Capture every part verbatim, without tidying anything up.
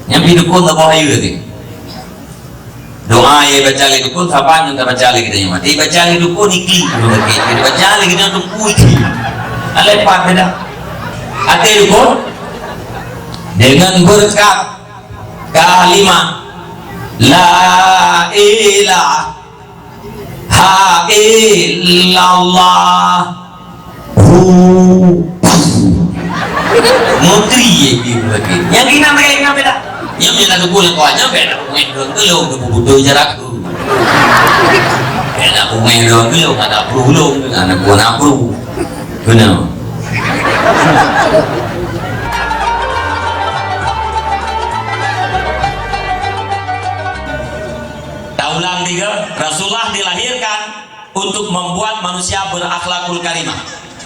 Nyang pih dukon saboh hayeue teuh. Doa nyang baca lé dukon saban nyang tabaca lé geutanyoe. Tapi baca lé dukon ikli ureueng sakét. Jadi baca lé geutanyoe teungku ikli. Alai pat beda. Até dukon dengan berkat kalimah la ilaha illallah. Hu. Menteri ye di lagi. Nyang kina mereka kina beda. Nyang beda tu pun kau nyang beda. Main dua kilo tu butuh jarak tu. Beda main dua kilo kata puluh belum. Anak buah nak puluh. Benar. Taulang tiga, Rasulullah dilahirkan untuk membuat manusia berakhlakul karimah.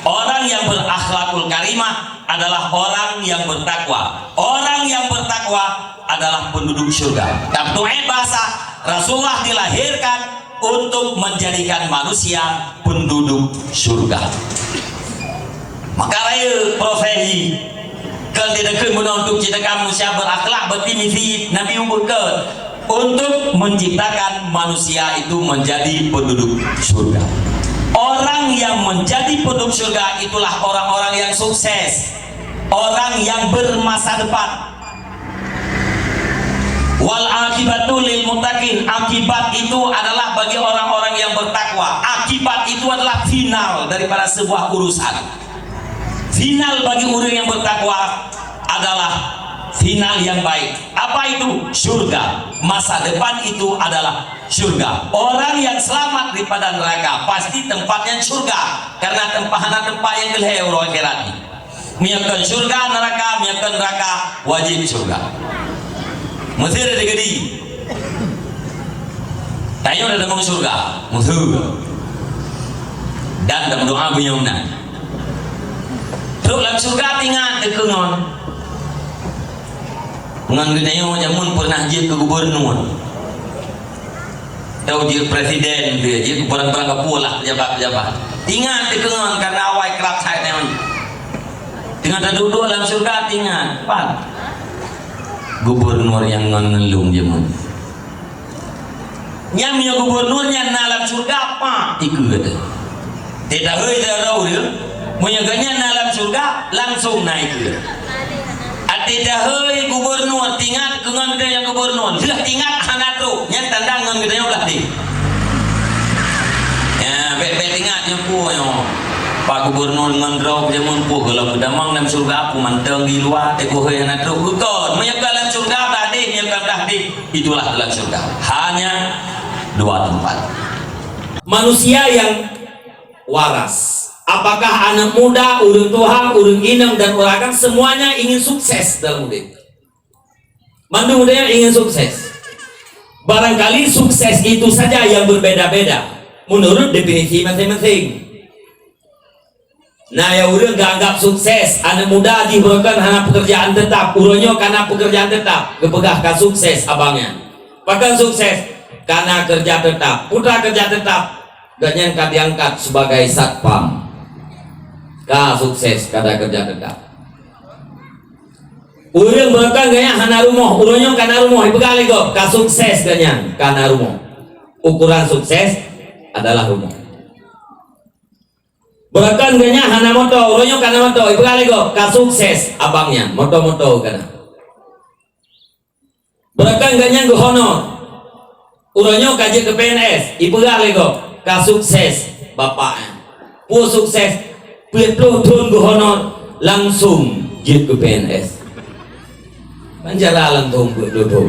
Orang yang berakhlakul karimah adalah orang yang bertakwa. Orang yang bertakwa adalah penduduk surga. Tapi bahasa, Rasulullah dilahirkan untuk menjadikan manusia penduduk surga. Maka raya profesi kan tidak kena untuk ciptakan manusia berakhlak, berarti misi Nabi umbul ke untuk menciptakan manusia itu menjadi penduduk surga. Orang yang menjadi penduduk surga itulah orang-orang yang sukses, orang yang bermasa depan. Wal akibatu lil muttaqin. Akibat itu adalah bagi orang-orang yang bertakwa. Akibat itu adalah final daripada sebuah urusan. Final bagi orang yang bertakwa adalah final yang baik. Apa itu? Surga. Masa depan itu adalah surga. Orang yang selamat daripada neraka pasti tempatnya surga. Karena tempat hana tempat yang geleh uroe akhirat ni. Meunyoe kon syurga, neuraka, meunyoe kon neuraka, wajéb syurga. Meusé dikeudi. Tanyoe dah tamong syurga, meusé. Dan tameudoa meunyoe meunan. Trok lam syurga tingat teukeungon. Ngon geutanyoe jameun pernah jeuet keu gubernur. Tau jeuet presiden tu, jeuet barang-barang kapue lah, pejabat-pejabat. Tingat teukeungon karena awai kerap that nyan. Teungoh taduek-duek lam syurga, tingat, pat gubernur nyang ngon ngon lôn jameun. Nyan meunyoe gubernur nyan na lam syurga, pat ikeue teuh. Teuh tahôi sidroe ureueng, meunyoe gobnyan na lam syurga, langsong na ikeue. Até tahôi gubernur, tingat keu ngon geutanyoe gubernur, lheueh tingat hana trok, nyan tanda ngon geutanyoe blah deh. Ya, bèk-bèk tingat nyoe peue nyoe. Pak gubernur ngon droe jameun peue gohlom geudamong lam syurga, peue mantong di luwa, teupeu hana trok. Bukon, meunyoe ka lam syurga blah deh, meunyoe ka blah deh, itulah dalam syurga. Hanya dua tempat. Manusia yang waras. Apakah aneuk muda, ureueng tuha, ureueng inong dan ureueng agam, semuanya ingin sukses dalam udép. Mandum ureueng ingin sukses. Barangkali sukses itu saja yang berbeda-beda menurut definisi masing-masing. Na nyang ureueng geuanggap sukses, aneuk muda jih beureukan hana pekerjaan tetap, uroe nyoe kana pekerjaan tetap, geupeugah ka sukses abang nyan. Pakon sukses? Kana kerja tetap. Peue treuk kerja tetap? Gobnyan ka diangkat sebagai satpam. Ka sukses, kana kerja tetap. Ureueng beureukan gobnyan hana rumoh, uroe nyoe kana rumoh, ipeugah lé gob, ka sukses gobnyan, kana rumoh. Ukuran sukses adalah rumoh. Beureukan gobnyan hana moto, uroe nyoe kana moto, ipeugah lé gob, ka sukses abang nyan, moto-moto kana. Beureukan gobnyan geuhonor. Uroe nyoe ka jeuet keu P N S, ipeugah lé gob, ka sukses bapak nyan. Peue sukses? Peuet ploh thon geuhonor, langsong jeuet keu P N S. Ban jala langsong peuet ploh thon.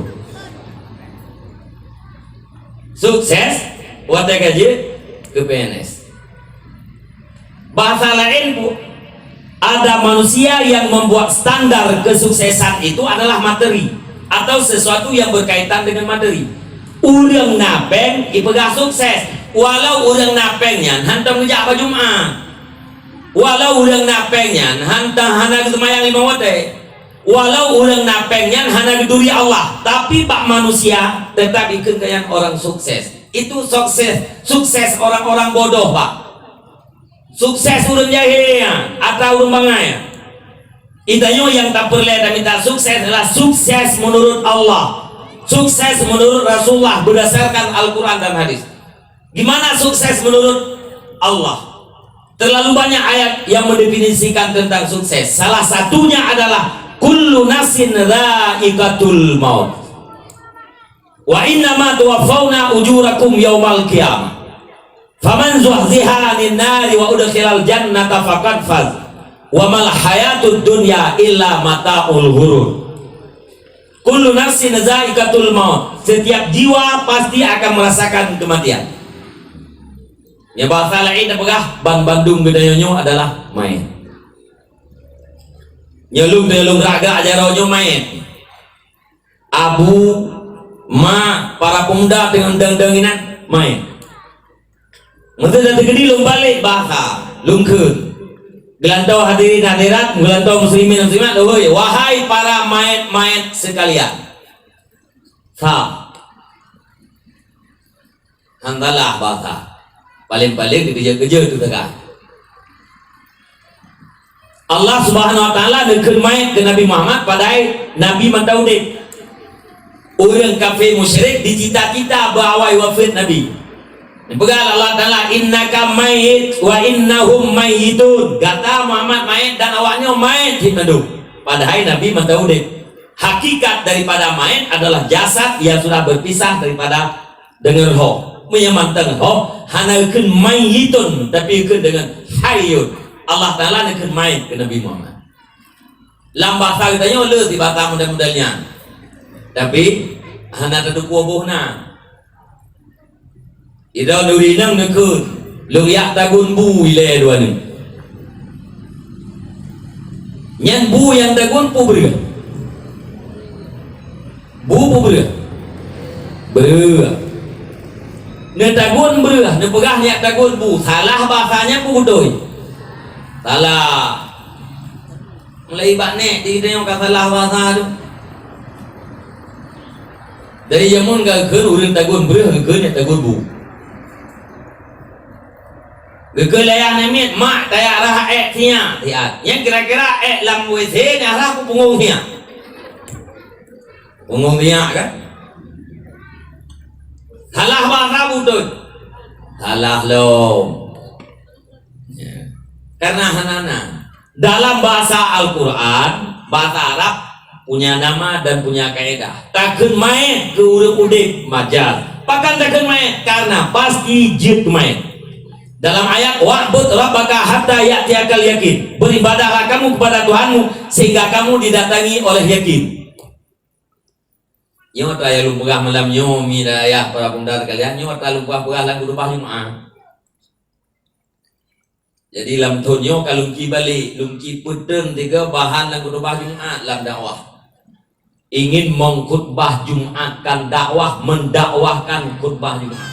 Sukses, watèe ka jeuet keu P N S. Bahasa laén, Bu, ada manusia yang membuat standar kesuksesan itu adalah materi atau sesuatu yang berkaitan dengan materi. Ureueng na péng ipeugah sukses, walau ureueng na péng nyan hantom geujak bak Jumat. Walau ureueng na péng nyan hantom hana geuseumayang limong watèe. Walau ureueng na péng nyan hana geuturi Allah, tapi bak manusia tetap ikheun geuhnyan orang sukses. Itu sukses, sukses orang-orang bodoh, Pak. Sukses ureueng jahé nyan, atra ureueng bangai nyan. Itanyoe nyang tapeureulée dan minta sukses adalah sukses menurut Allah, sukses menurut Rasulullah berdasarkan Al-Quran dan hadis. Gimana sukses menurut Allah? Terlalu banyak ayat yang mendefinisikan tentang sukses. Salah satunya adalah kullu nafsin dzaiqatul maut. Wa innama tuwaffauna ujurakum yaumal qiyamah. Faman zuhziha 'anin nari wa udkhilal jannata faqad faz. Wa mal hayatud dunya illa mataul ghurur. Kullu nafsin dzaiqatul maut. Setiap jiwa pasti akan merasakan kematian. Nyan bahasa laén tapeugah, ban bandum geutanyoe nyoe adalah manyét. Nyoe lôn, nyoe lôn gerak-gerak jaroe nyoe manyét. Abu, ma, para pemuda deungon dang-dang inan manyét. Meuseuti teukeudi lôn balek bahasa, lôn kheun. Geulantoe hadirin hadirat, geulantoe muslimin muslimat, hôi, wahai para manyét-manyét sekalian. Sa. Hantalah bahasa. Paléng-paléng dikeujeuet-keujeuet teuh teuka. Allah Subhanahu wa Taala neukheun manyét keu Nabi Muhammad padahai Nabi mantong udeb. Ureuëng kafé musyrik dicita-cita beuawai wafeuet Nabi. Neupeugah Allah Taala, "Innaka mayyit wa innahum mayyitun." Gata Muhammad manyét dan awaknyoe manyét cit mandum. Padahai Nabi mantong udeb. Hakikat daripada manyét adalah jasad yang sudah berpisah daripada deungon roh. Meunyoe mantong roh, hana geukheun mayyitun, tapi geukheun deungon hayyun. Allah Taala neukheun manyét keu Nabi Muhammad. Lam basa geutanyoe le sibasa model-model nyan. Tapi hana teudeungoe boh na. Idong nuri inong neukheun, lôn jak tagun bu ilée dua nyoe. Nyan bu nyang tagun peue breueh? Bu peue breueh? Breueh. Neutagun breueh, neupeugah jak tagun bu, salah basa nyan peue beutôi? Salah. Mulai bak nèk di geutanyoe ka salah basa tu. Dari jameun ka geukheun ureuëng tagun breueh, geukheun jak tagun bu. Geukheun ayah namiet, "Mak, tajak rhah ék sinyak," siat. Nyan kira-kira ék lam W C nyang rhah peue punggong sinyak? Punggong sinyak kan? Salah basa beutôi? Salah lom. Ya. Karena hana na. Dalam bahasa Al-Quran, bahasa Arab punya nama dan punya kaedah. Takheun manyét keu ureuëng udeb majaz. Pakon takheun manyét? Karena pasti jeuet manyét. Dalam ayat, "Wa'bud rabbaka hatta ya'tiyakal yakin." Beribadahlah kamu kepada Tuhanmu sehingga kamu didatangi oleh yakin. Nyoe ata nyang lôn peugah malam nyoe, mi dan ayah para pemuda sekalian, nyoe ata lôn peugah-peugah lam khutubah Jumat. Jadi lam thon nyoe ka lôn ci balek, lôn ci peutrön tiga bahan lam khutubah Jumat lam dakwah. Ingin mengkhutbah Jumatkan dakwah, mendakwahkan khutbah Jumat.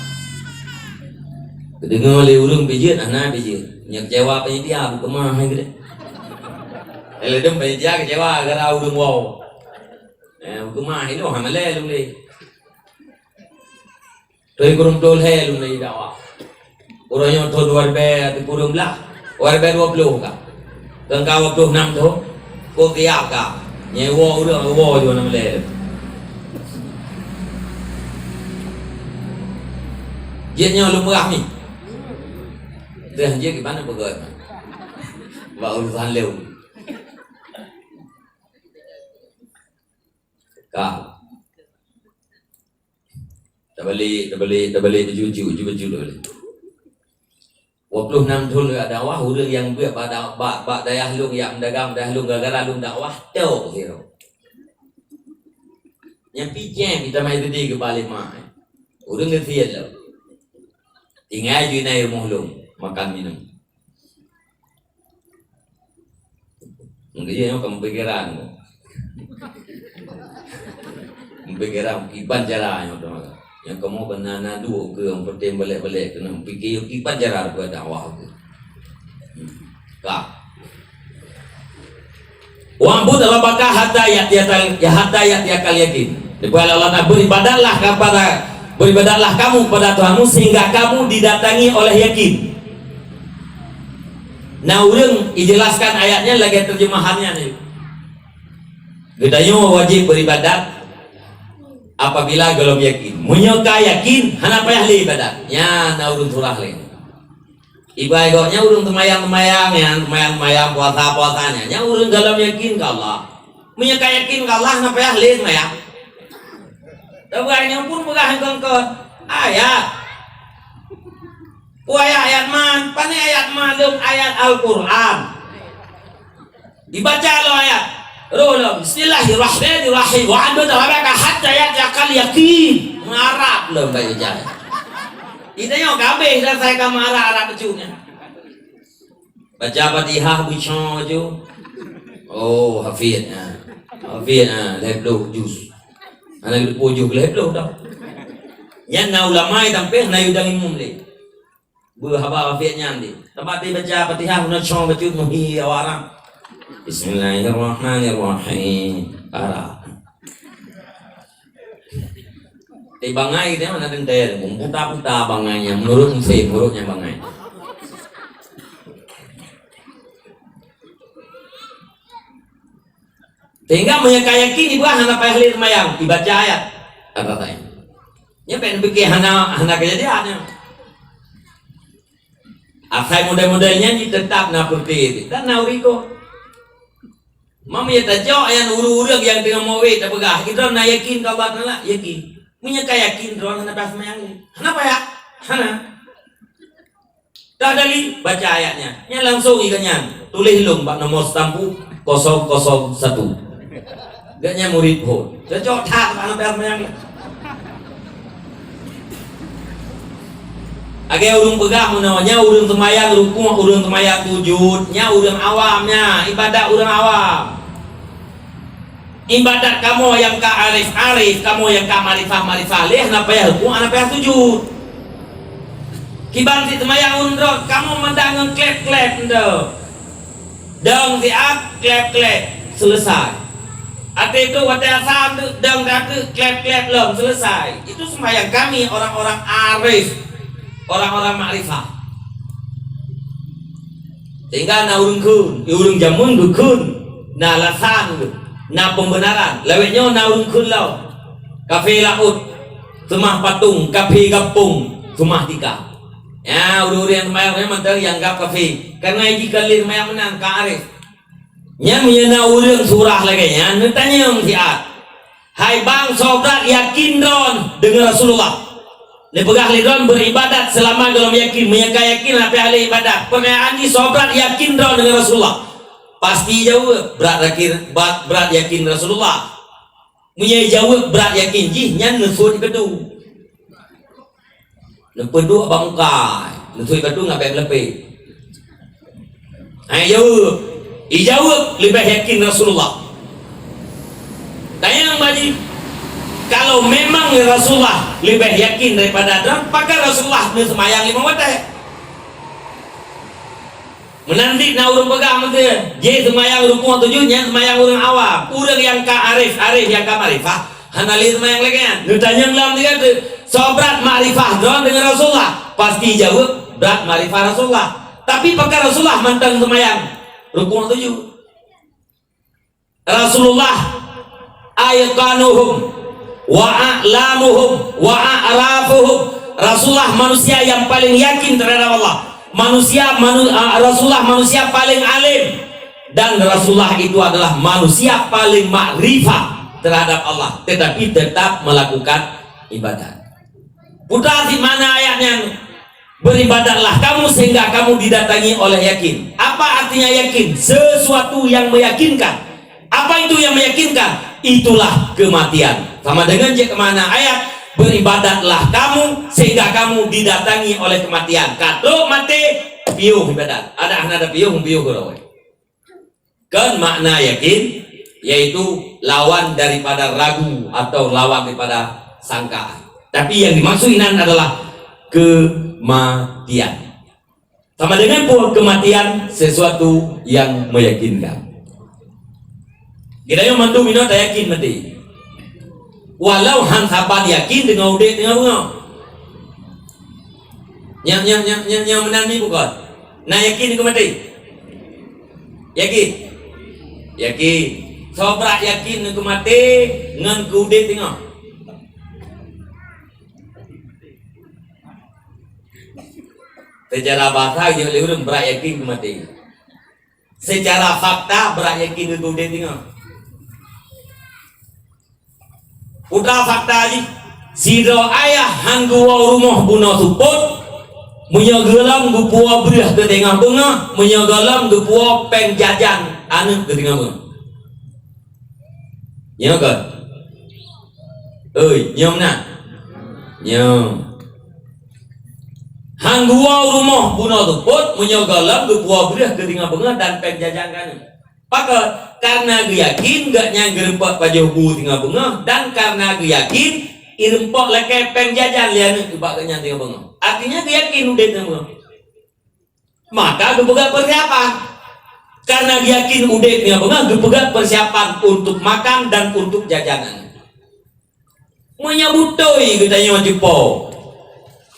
Keudeungoe lé ureuëng pijeuet, hana pijeuet. Nyang keucewa panitia, beukeumah hai geude. Eh, ladum panitia keucewa gara ureuëng wow. Eh, beukeumah inoe hana lé lôn lé. Toi kureueng ploh lhèe lôn lé dakwah. Uroe nyoe thon dua ribèe ateueh kureueng blah, dua ribèe dua ploh ka. Keu ka dua ploh nam thon, kok siap ka. Nyewa ureueng, woe jih nam lhèe. Jeuet nyoe lôn peugah mi. Teuh jeuet kiban peugah. Bak urusan lôn. Ka. Tabalek, tabalek, tabalek baju-baju, baju-baju tabalek. Dua ploh nam thon lôn dakwah, ureueng nyang beuet bak da-, bak, bak dayah lôn, nyang meudagang dayah lôn, gara-gara lôn dakwah, tok sidroe. Nyang picéng kita mai tadi keu balek mak, eh. Ureueng geusien lom. Tinggai jih na i rumoh lôn, makan minum. Mungkin nyoe ka meupikiran. Meupikiran kiban cara nyoe teuma. Nyang kamoe keunan na duek keu nyang peunteng balek-balek keunan meupiké kiban cara buat dakwah tu. Ka. Wa'bud rabbaka hatta ya'tiyakal, ya, hatta ya'tiyakal yakin. Dipeugah Allah Taala, "Beribadatlah kepada, beribadatlah kamu kepada Tuhanmu sehingga kamu didatangi oleh yakin." Nah, ureueng ijelaskan ayat nyan lagèe terjemahan nyan. Geutanyoe wajéb beuribadat apabila gohlom yakin. Meunyoe ka yakin, hana payah lé ibadat. Nyan na ureuëng surah lé. Ibarat gobnyan ureuëng seumayang-seumayang nyan, seumayang-seumayang, puasa-puasa nyan, nyan ureuëng gohlom yakin keu Allah. Meunyoe ka yakin keu Allah, hana payah lé seumayang. Tapi ureuëng nyan pun peugah kon-kon ayat. Peue ayat-ayat man, pane ayat man lom ayat Al-Qur'an. Dibaca lom ayat. Roh lom, "Bismillahirrahmanirrahim. Wa'bud rabbaka hatta ya'tiyakal yaqin." Meuarab lom baca. Geutanyoe ka habéh dah sai ka meuarab-arab bacut nyan. Baca Fatihah beucong bacut. Oh, hafid. Ha. Hafid, ha, lhèe ploh juz. Hana geuteupeue juz lhèe ploh dah. Nyan na ulama nyang sampé na yue dang imum lé. Beuhaba hafid nyan deh. Teuma dibaca Fatihah, meunan cong bacut meuhi awak Arab. Bismillahirrahmanirrahim. Arab. Eh, bangai dia mana tentera, buta-buta bangainya, menurut Mesir, menurutnya bangai. Sehingga meunyoe ka yakin ibadah hana payah lé seumayang, ibaca ayat. Kata saya. Nyan payah pikir hana, hana kejadian nyan. Asai model-model nyan tetap na peureulée dan na ureuëng ikot. Meunyoe tajok nyan ureuëng-ureuëng nyang teungoh meuwét tapeugah, "Droe na yakin keu Allah Taala?" Yakin. Meunyoe ka yakin, droe hana payah seumayang lé. Hana payah. Hana. Dah dari baca ayatnya. Nyan langsung ikan nyan. Tuléh lom bak nomor stampu kosong kosong satu. Gak nyan murid phon. Cocok that bak nomor yang. Agak ureuëng peugah meunoe, nya ureuëng seumayang rukuk, ureuëng seumayang sujud, nya ureuëng awam nya, ibadat ureuëng awam. Ibadat kamoe nyang ka arif-arif, kamoe nyang ka makrifah-makrifah lé hana payah rukuk, hana payah sujud. Kiban sit seumayang ureuëng droe, kamoe meudangon klep-klep ndoe. Dong siat klep-klep, selesai. Até tu watée asam tu dong datu klep-klep lom, selesai. Itu seumayang kami orang-orang arif, orang-orang makrifah. Sehingga na ureuëng kheun, ureuëng jameun geukheun, na alasan geuh, na pembenaran. Lawét nyoe na ureuëng kheun lom. Kafé laôt, seumah patong, kafé gampông, seumah tika. Ya, ureuëng-ureuëng nyang seumayang nyan mantong nyang anggap kafé. Karena jih ka lé seumayang meunan, ka arif. Nyan meunyoe na ureuëng surah lagée nyan, neutanyong siat. Hai bang, soe brat yakin droen deungon Rasulullah? Neupeugah lé droen beuribadat seulama gohlom yakin. Meunyoe ka yakin, hana payah lé ibadat. Peurtanyaan jih, soe brat yakin droen deungon Rasulullah? Pasti jaweueb, brat yakin, brat, brat yakin Rasulullah. Meunyoe jaweueb brat yakin jih, nyan neusut ipeudong. Neupeuduek bak muka, neusui batu ngon bèe meuleupe. Hai jaweueb, ijaweueb leubeh yakin Rasulullah. Tanyong bak jih, kalau memang Rasulullah leubeh yakin daripada droe, pakon Rasulullah neuseumayang limong watèe? Meunan cit na ureueng peugah meuteun, jih seumayang rukuk sujud nyan seumayang ureueng awam. Ureueng nyang ka arif, arif nyang ka makrifah, hana lé seumayang lagèe nyan. Neutanyong lom sigoe teuk, soe brat makrifah droe deungon Rasulullah? Pasti jaweueb, brat makrifah Rasulullah. Tapi pakon Rasulullah mantong seumayang rukuk sujud? Rasulullah ayqanuhum wa a'lamuhum wa a'rafuhum. Rasulullah manusia yang paling yakin terhadap Allah. Manusia manu-, ah, Rasulullah manusia paling alim, dan Rasulullah itu adalah manusia paling makrifah terhadap Allah, tetapi tetap melakukan ibadat. Putra cit makna ayat nyan, "Beribadatlah kamu sehingga kamu didatangi oleh yakin." Apa artinya yakin? Sesuatu yang meyakinkan. Apa itu yang meyakinkan? Itulah kematian. Sama dengan cit makna ayat, "Beribadatlah kamu sehingga kamu didatangi oleh kematian." Ka trok maté, piôh ibadat. Adak hana ada piôh, piôh keudroe. Kan makna yakin, yaitu lawan daripada ragu atau lawan daripada sangkaan. Tapi yang dimaksud inan adalah kematian. Sama dengan peue kematian? Sesuatu yang meyakinkan. Geutanyoe mandum inoe tayakin maté. Walau han saban yakin deungon udép teungoh beungoh. Nyang, nyang, nyang, nyang, nyang meunan mi bukon? Na yakin keu maté? Yakin? Yakin. Soe brat yakin keu maté ngon keu udeb teungoh? Seucara basa jeuet lé ureuëng brat yakin keu maté. Seucara fakta brat yakin keu udeb teungoh. Peue fakta jih, sidroe ayah han geuwoe rumoh bunoe seupôt, meunyoe gohlom geupuwoe breueh keu teungoh beungoh, meunyoe gohlom geupuwoe péng jajan aneuëk keu teungoh beungoh. Nyoe kon? Oi, nyoe meunan? Nyoe. Han geuwoe rumoh bunoe seupôt, meunyoe gohlom geupuwoe breueh keu teungoh beungoh dan péng jajan keu aneuëk. Pakon? Kareuna geuyakin gobnyan geureumpok pajoh bu teungoh beungoh dan kareuna geuyakin ireumpok lakée péng jajan lé aneuëk ubak gobnyan teungoh beungoh. Artinya geuyakin udeb teungoh beungoh. Maka geupeugah persiapan. Kareuna geuyakin udeb teungoh beungoh, geupeugah persiapan untuk makan dan untuk jajan aneuëk. Meunyoe beutôi geutanyoe cupo,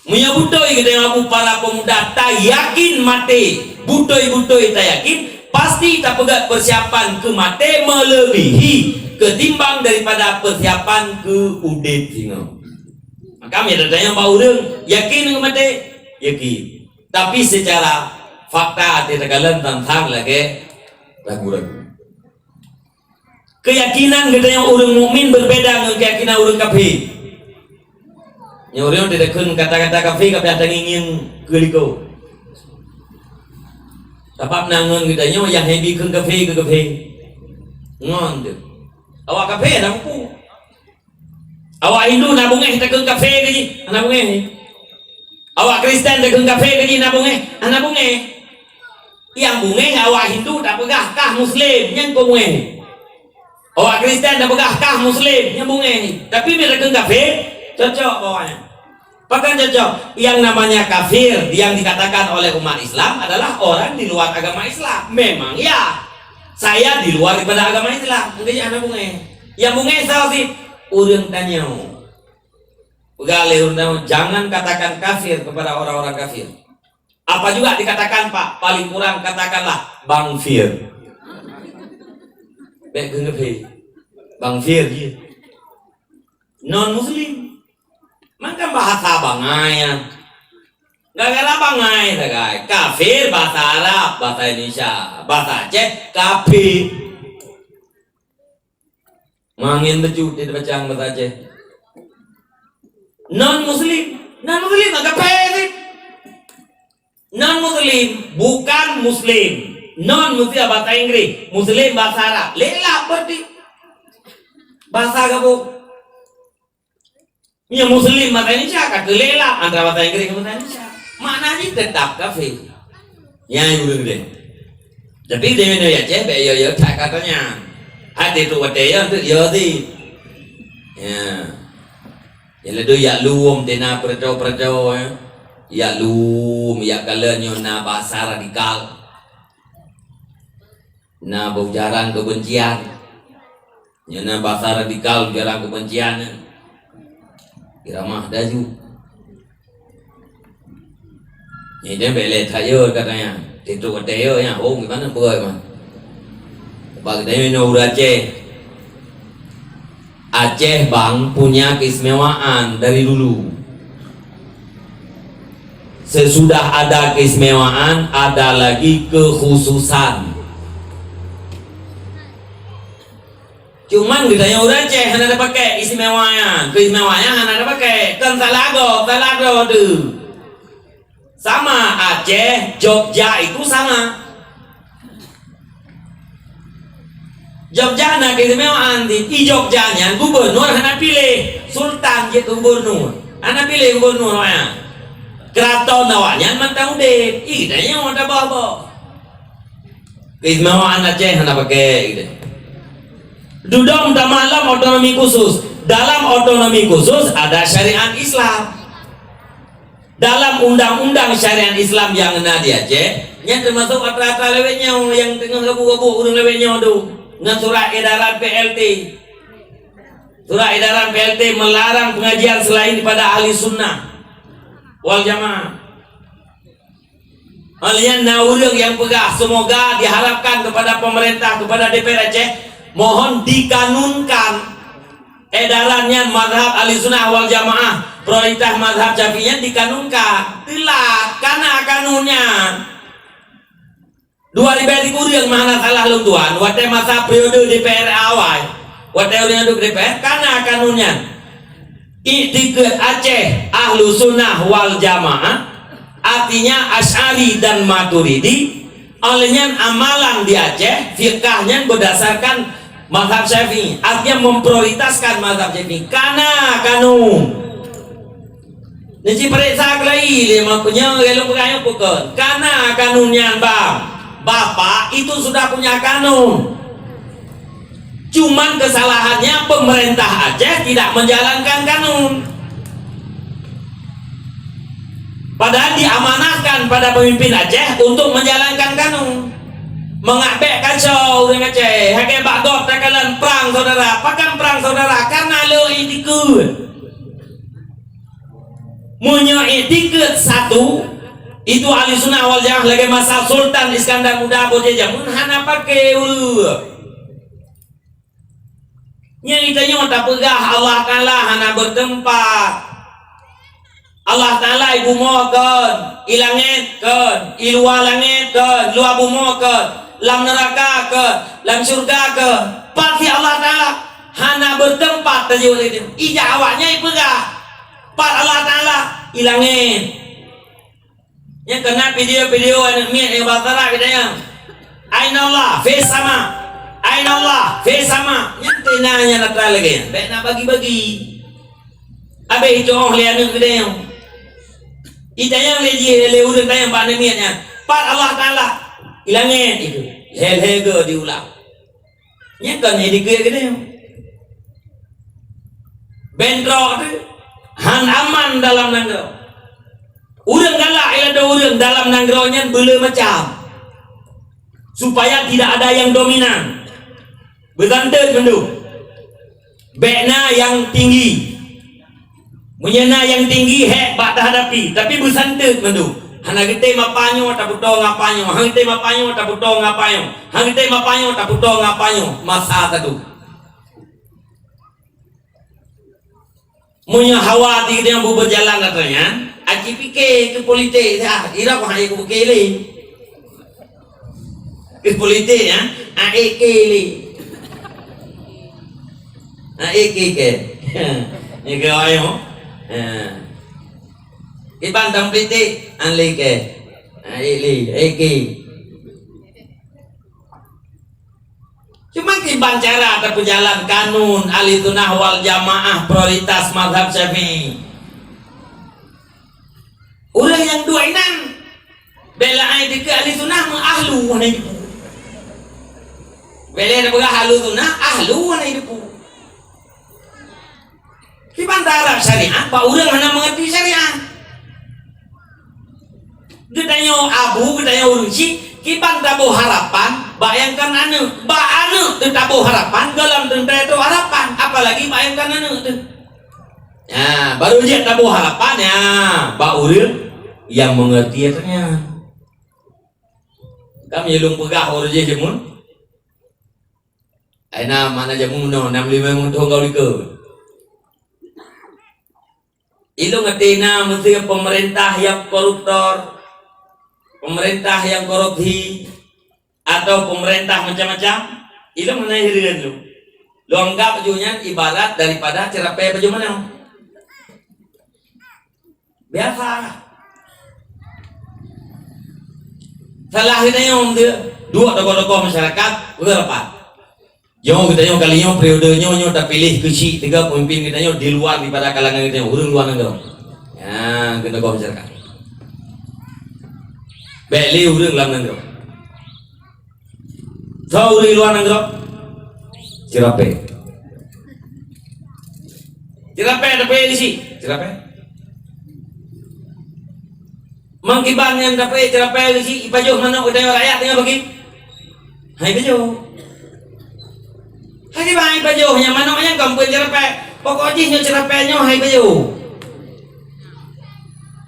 meunyoe beutôi geutanyoe Abu para pemuda tayakin maté, beutôi-beutôi tayakin, pasti tapeugah persiapan keu maté meuleubèhi keutimbang daripada persiapan keu udeb singoh. Maka meunyoe tatanyoe bak ureuëng, yakin keu maté? Yakin. Tapi seucara fakta até takalon tantang lagée ragu-ragu. Keuyakinan geutanyoe ureuëng mukmin beubeda ngon keuyakinan ureuëng kafé. Nyoe ureuëng teudeukheun kata-kata kafé ka piah tangieng-ngieng keu likot. Sabab na ngon geutanyoe nyang hebi kheun kafé keu kafé. Ngon teuh. Awak kafé hana mupu. Awak Hindu na beungéh takheun kafé keu jih, hana beungéh. Awak Kristen takheun kafé keu jih na beungéh, hana beungéh. Nyang beungéh awak Hindu tapeugah kah Muslim, nyan keuh beungéh. Awak Kristen tapeugah kah Muslim, nyan beungéh. Tapi bila takheun kafé, cocok bak awak nyan. Pakon cocok? Yang namanya kafir yang dikatakan oleh umat Islam adalah orang di luar agama Islam. Memang ya, saya di luar daripada agama Islam. Mungkin hana beungéh. Nyang beungéh salah cit ureuëng tanyoe. Peugah lé ureuëng tanyoe, jangan katakan kafir kepada orang-orang kafir. Apa juga dikatakan, Pak? Paling kurang katakanlah Bang Fir. Bék kheun kafé. Bang Fir jih. Non muslim. Maka bahasa bangai nyan. Gara-gara bangai sagai. Kafir bahasa Arab, bahasa Indonesia, bahasa Aceh kafé. Mangén beujeuet di bacang bahasa Aceh. Non muslim, non muslim agak payah sih. Non muslim bukan muslim. Non muslim bahasa Inggris, muslim bahasa Arab. Lelak berarti. Bahasa gabung. Meunyoe muslim bahasa Indonesia ka keu lelak antara bahasa Inggris ngon bahasa Indonesia. Makna jih tetap kafé. Nyan ureuëng deh. Tapi di mana ya ceh bek yo yo tak katanya. Hati tu watée yo tu yo ti. Ya. Jadi tu yak lum tina perco-perco ya. Yak lum yak kala nyo na bahasa radikal. Na beujaran kebencian. Nyan na bahasa radikal ujaran kebencian nyan. Iramah daju. Nyan dia bek lé tayeu katanya. Titu watée yo nyan, oh gimana peugah man. Bak dia nyoe ureuëng Aceh. Aceh bang punya keistimewaan dari dulu. Sesudah ada keistimewaan, ada lagi kekhususan. Cuman geutanyoe ureuëng Aceh hana tapakai istimewa nyan, keistimewa nyan hana tapakai. Kan salah gob, salah droe tu. Sama Aceh, Jogja itu sama. Jogja na keistimewaan di, di Jogja nyan gubernur hana piléh, sultan jeuet keu gubernur. Hana piléh gubernur awaknyan. Keraton awaknyan mantong udeb, i geutanyoe taboh-boh. Keistimewaan Aceh hana pakai gitu. Dudong tamah lam otonomi khusus. Dalam otonomi khusus ada syariat Islam. Dalam undang-undang syariat Islam yang na di Aceh, nyan termasuk atra-atra lawét nyoe yang teungoh gabu-gabu ureuëng lawét nyoe tu. Ngon surat edaran P L T. Surat edaran P L T melarang pengajian selain daripada ahli sunnah wal jamaah. Hal nyan na ureuëng nyang peugah, semoga diharapkan kepada pemerintah, kepada D P R Aceh, Mohon dikanunkan edaran nyan mazhab Ahlussunnah wal Jamaah, prioritas mazhab Syafi'i nyan dikanunkan. Teulat, kana kanun nyan. Dua ribèe sikureueng mah hana salah lôn tuan, watèe masa periode D P R awai, watèe ureueng duek D P R, kana kanun nyan. Iktikad Aceh Ahlussunnah wal Jamaah, artinya Asy'ari dan Maturidi, oleh nyan amalan di Aceh, fikah nyan berdasarkan mazhab Syafi'i, artinya memprioritaskan mazhab Syafi'i. Kana kanun. Neuci peuriksa keulai lé ma-, nyoe lôn peugah nyoe bukon. Kana kanun nyan, Bang. Bapak itu sudah punya kanun. Cuman kesalahannya pemerintah Aceh tidak menjalankan kanun. Padahal diamanahkan pada pemimpin Aceh untuk menjalankan kanun. Mangat bèk kacau ureueng Aceh. Hakèe bak gob takalon prang saudara. Pakon prang saudara? Karena le iktikeuet. Meunyoe iktikeuet satu, itu Ahlussunnah wal Jamaah lagèe masa Sultan Iskandar Muda boh jameun hana paké ureueng. Nyang geutanyoe tapeugah Allah Taala hana beuteumpat. Allah Taala i bumoe kon, i langèt kon, i luwa langèt kon, luwa bumoe kon, lam neuraka kon, lam syeuruga kon. Pat si Allah Taala hana beuteumpat tajak lé nyan. Ijak awaknyan ipeugah, pat Allah Taala i langèt. Nyang keunan video-video aneuk miet nyang basa Arab geutanyoe. Ainallah fis sama. Ainallah fis sama. Nyan teuna nyan atra lagèe nyan. Bèk na bagi-bagi. Abéh icok lé aneuk geutanyoe. Itanyong lé jih lé ureueng tanyong bak aneuk miet nyan. Pat Allah Taala? I langèt itu. Lhèe-lhèe go diulang. Nyan kon iktikeuet geutanyoe. Bentrok teuh han aman dalam nanggroe. Ureueng galak ilado ureueng dalam nanggroe nyan beuleu macam. Supaya tidak ada yang dominan. Beusanteut mandum. Bèk na nyang tinggi. Meunyoe na nyang tinggi, hék bak tahadapi, tapi beusanteut mandum. Hana geutem apa nyoe tapeutoe ngon apa nyoe, hana geutem apa nyoe tapeutoe ngon apa nyoe, hana geutem apa nyoe tapeutoe ngon apa nyoe. Masa tadu. Meunyoe hawa di nyang beujalan atra nyan, aci pike keu politik, ah, irab hana pike lé. Keu politik, ya, A E K lé. A E K ke? Ni ke ayo. Ha. Iban tam politik, an lé ke? A E lé, A E K. Cuma kiban cara tapeujalan kanun Ahli Sunnah wal Jamaah prioritas mazhab Syafi'i. Ureueng nyang duek inan bela ai dikeue Ahli Sunnah meuahlu hana jipu. Bela ai peugah Ahli Sunnah, ahlu hana jipu. Kiban tarap syariat bak ureueng hana meungerti syariat. Geutanyoe abu, geutanyoe ureueng chik, kiban taboh harapan bak nyang kon aneuk. Bak aneuk teuh taboh harapan, gohlom teuntèe trok harapan, apalagi bak nyang kon aneuk teuh. Nyan, baru jeuet taboh harapan, nyan, bak ureueng nyang meungerti atra nyan. Ka meunyoe lôn peugah ureueng jih jameun. Ai na mana jameun nyoe, nam limong thôn ka u likot. Ilôn até na meusé pemerintah nyang koruptor, pemerintah nyang korupsi, atau pemerintah macam-macam, ilôn hana hireuen lôn. Lôn anggap laju nyan ibarat daripada ceurapée pajoh manoe. Biasa. Salah geutanyoe tu, duek tokoh-tokoh masyarakat, beurapa? Nyoe geutanyoe kali nyoe periode nyoe, nyoe tapiléh keuchik tiga pemimpin geutanyoe di luar daripada kalangan geutanyoe, ureueng luar nanggroe. Ya, keu tokoh masyarakat. Bèk lé ureueng lam nanggroe. Soe ureueng luar nanggroe? Ceurapée. Ceurapée tapiléh keuchik. Ceurapée. Meukiban nyan tapiléh ceurapée keuchik, ipajoh manok geutanyoe rakyat teungoh pagi. Hai pajoh. Hai kiban hai pajoh nyang manok nyan kon peue ceurapée. Pokok jih nyoe ceurapée nyoe hai pajoh.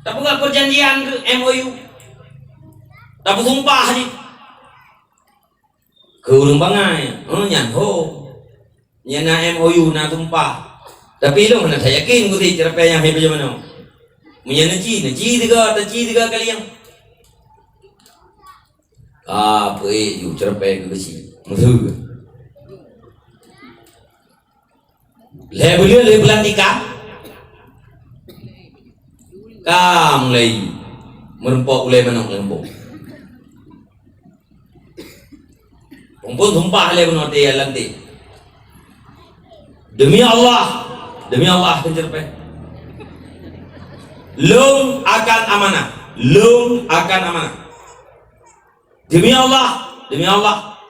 Tapeugah perjanjian keu M O U. Tapeusumpah jih. Keu ureuëng bangai, eh, nyan ho. Nyan na M O U, na sumpah. Tapi lôn hana that yakin geuti ceurapée nyang hai pajoh manoe. Meunyoe neuci, neuci tiga, teuci tiga kali nyang. Ah, peuék ju ceurapée keu geusi. Meusu. Lhée buleuen lhée bulan tika. Ka mulai meureumpok ulée manok leumpok. Mumpung sumpah lé bunoe teuh lam teuh. Demi Allah, demi Allah, keu ceurapée. Lôn akan amanah. Lôn akan amanah. Demi Allah, demi Allah.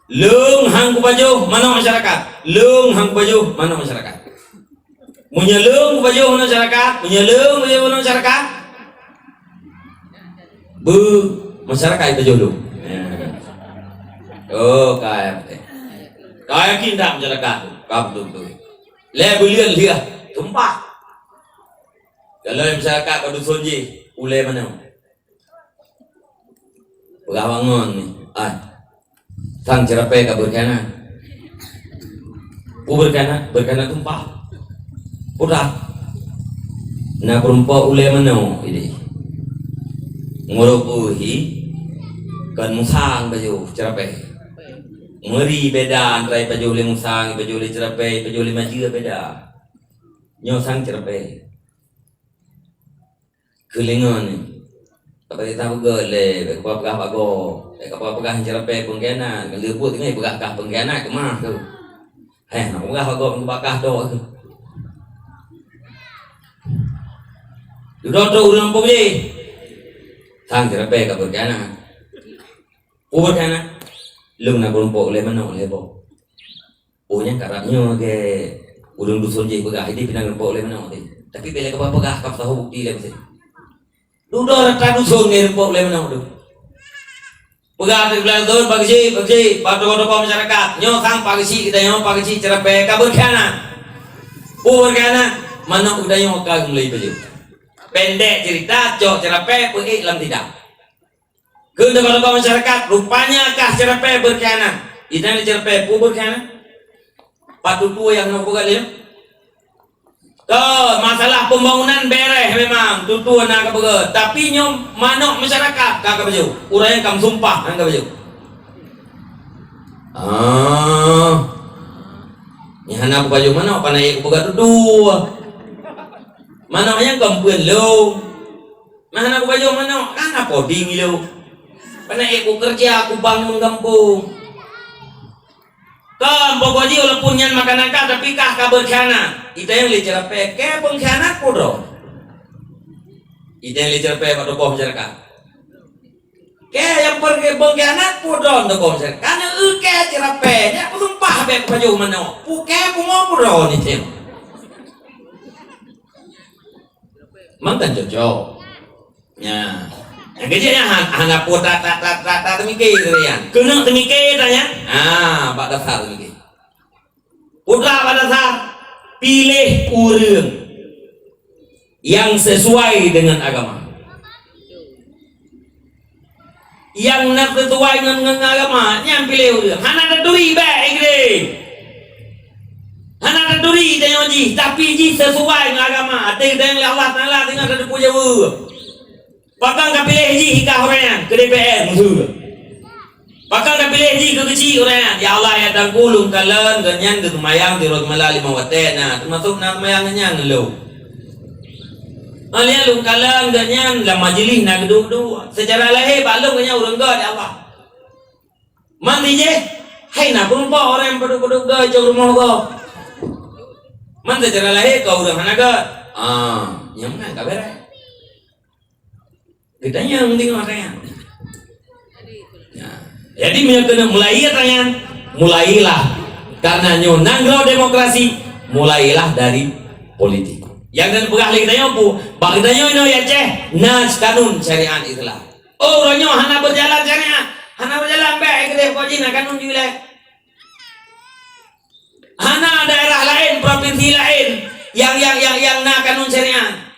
Lôn han kupajoh manok masyarakat. Lôn han kupajoh manok masyarakat. Meunyoe lôn kupajoh manok masyarakat, meunyoe lôn kupajoh manok masyarakat, beu masyarakat pajoh lôn. Ya. Oh, ka ya beutôi. Ka yakin that masyarakat tu? Ka beutôi-beutôi. Lhée buleuen lheueh, sumpah. Kalau masyarakat bak dusun jih, ulée manoe. Peugah bangon ni, ai. Sang ceurapée ka beurkhianat. Peue beurkhianat? Beurkhianat tumpah. Peue that? Na peurumpok ulée manoe ideh. Ngurok uhi kon musang pajoh ceurapée. Meuri beda antara pajoh lé musang, pajoh lé ceurapée, pajoh lé majeue beda. Nyoe sang ceurapée. Keu lingon nyoe. Tapi teupeugah lé, bèk kapeugah bak gob. Bèk kapeugah ceurapée peungkhianat. Keu leubuet teungoh peugah kah peungkhianat keumah tu. Heh, nak peugah bak gob, peugah kah dok tu. Dudoe trok ureueng peubiet. Sang ceurapée ka peungkhianat. Peue peungkhianat? Lôn na keulompok lé manok lé boh. Oh, nyan karab nyoe lagèe ureueng dusun jih peugah, ideh pih na keulompok lé manok teuh. Tapi bèk lé kapeugah, kapeugah ka peusaho bukti lé meusti. Dudoe rata dusun ngon keulompok lé manok tu. Peugah teuh blang thôn, Pak Geuchik, Pak Geuchik, bak tokoh-tokoh masyarakat. Nyoe sang Pak Geuchik, geutanyoe Pak Geuchik ceurapée ka beurkhianat. Peue beurkhianat? Manok geutanyoe ka geumulai pajoh. Pendek cerita, cok ceurapée peuék lam sidang. Keu tokoh-tokoh masyarakat, rupanya kah ceurapée beurkhianat. Ideh ceurapée peue beurkhianat? Pat tutoe nyang na peugah lé? Toh, masalah pembangunan beres memang, tutoe na kapeugah. Tapi nyoe manok masyarakat ka kapajoh. Ureueng nyang ka meusumpah han kapajoh. Ah. Nyan hana kupajoh manok, pana ék kupeugah tutoe. Manok nyan kon peuen lôn. Nah, hana kupajoh manok, kan apa ding ilôn. Peureulèe kukeureuja, kubangun gampông. Kon pokok jih walaupun nyan makanan kah, tapi kah ka beurkhianat. Ideh lé ceurapée, kèe beurkhianat peue droe? Ideh lé ceurapée bak tokoh masyarakat. Kèe nyang beurkhianat peue droe tokoh masyarakat? Ka na eu kèe ceurapée, nyan peusumpah bèk kupajoh manok. Peue kèe pungo peue droe ni tem. Mangkan cocok. Nya. Nyang keujeuet nyan han-, hana peue ta-, ta-, ta-, ta-, ta-, teumike teuh nyan. Keuneuk teumike teuh nyan. Ha, bak dasar teumike. Peue bak dasar, piléh ureueng nyang sesuai dengan agama. Nyang na sesuai ngon, ngon agama, nyan piléh ureueng. Hana taturi bèk, Idris. Hana taturi tanyoe jih, tapi jih sesuai ngon agama. Até geutanyoe lé Allah Taala singoh tateupeue jaweub. Pakon kapiléh jih kah ureueng nyan keu D P R, meusu. Pakon kapiléh jih keu keuchik ureueng nyan? Ya Allah, ya Tuhanku, lôn kalon geuh nyan geuseumayang di Rot Mala limong watèe na, teumasok na seumayang geuh nyan ngon lôn. Alia lôn kalon geuh nyan lam majeulih na geuduek-duek. Seucara lahé bak lôn geuh nyan ureueng göt, ya Allah. Man dijih, hai na peurumpok ureueng padub-padub göt cok rumoh gob. Man seucara lahé ka ureueng hana göt. Ah, nyang meunan ka beres. Geutanyong deungoe tanyong. Ya. Jadi, meunyoe keuneuk mulai tanyong, mulailah. Karena nyoe nanggroe demokrasi, mulailah dari politik. Nyang keuneuk peugah lé geutanyoe peue? Bak geutanyoe inoe Aceh na kanun syariat Islam. Oh, uroe nyoe hana berjalan syariat, hana berjalan bèk keudeh, pokok jih na kanun jih lé. Hana daerah laén, provinsi laén nyang, nyang, nyang, nyang na kanun syariat.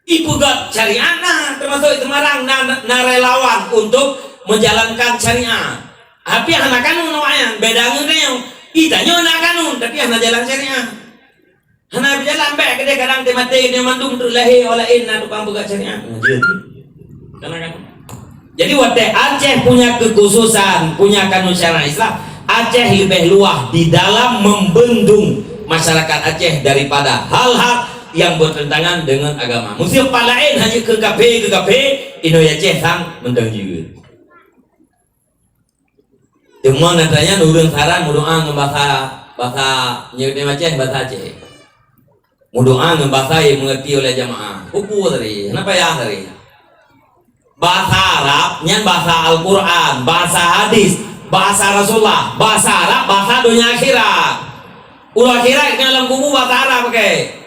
Ipeugöt syariat na, teumasok Semarang na, na relawan untuk menjalankan syariat. Tapi hana kanun awak nyan, beda ngon tanyoe. Ih, tanyoe na kanun, tapi hana jalan syariat. Hana jalan, bèk keudeh kadang teumaté nyoe mandum treuk lahé, awak laén na tukang peugah syariat. Nah, jeuet. Hana kanun. Jadi watèe Aceh punya kekhususan, punya kanun syariat Islam, Aceh leubeh luah di dalam membendung masyarakat Aceh daripada hal-hal yang bertentangan dengan agama. Meuseu pat laén hana keu kafé, keu kafé, inong Aceh sang mantong jeuet. Teuma na tanyan ureueng saran meudoa ngon basa, basa nyoe di Aceh, basa Aceh. Meudoa ngon basa nyang mengerti oleh jamaah. Peue-peue tadi, hana payah tadi. Basa Arab nyan basa Al-Quran, basa hadis, basa Rasulullah, basa Arab, basa donya akhirat. Uroe akhirat ngon lam kubu basa Arab pakai.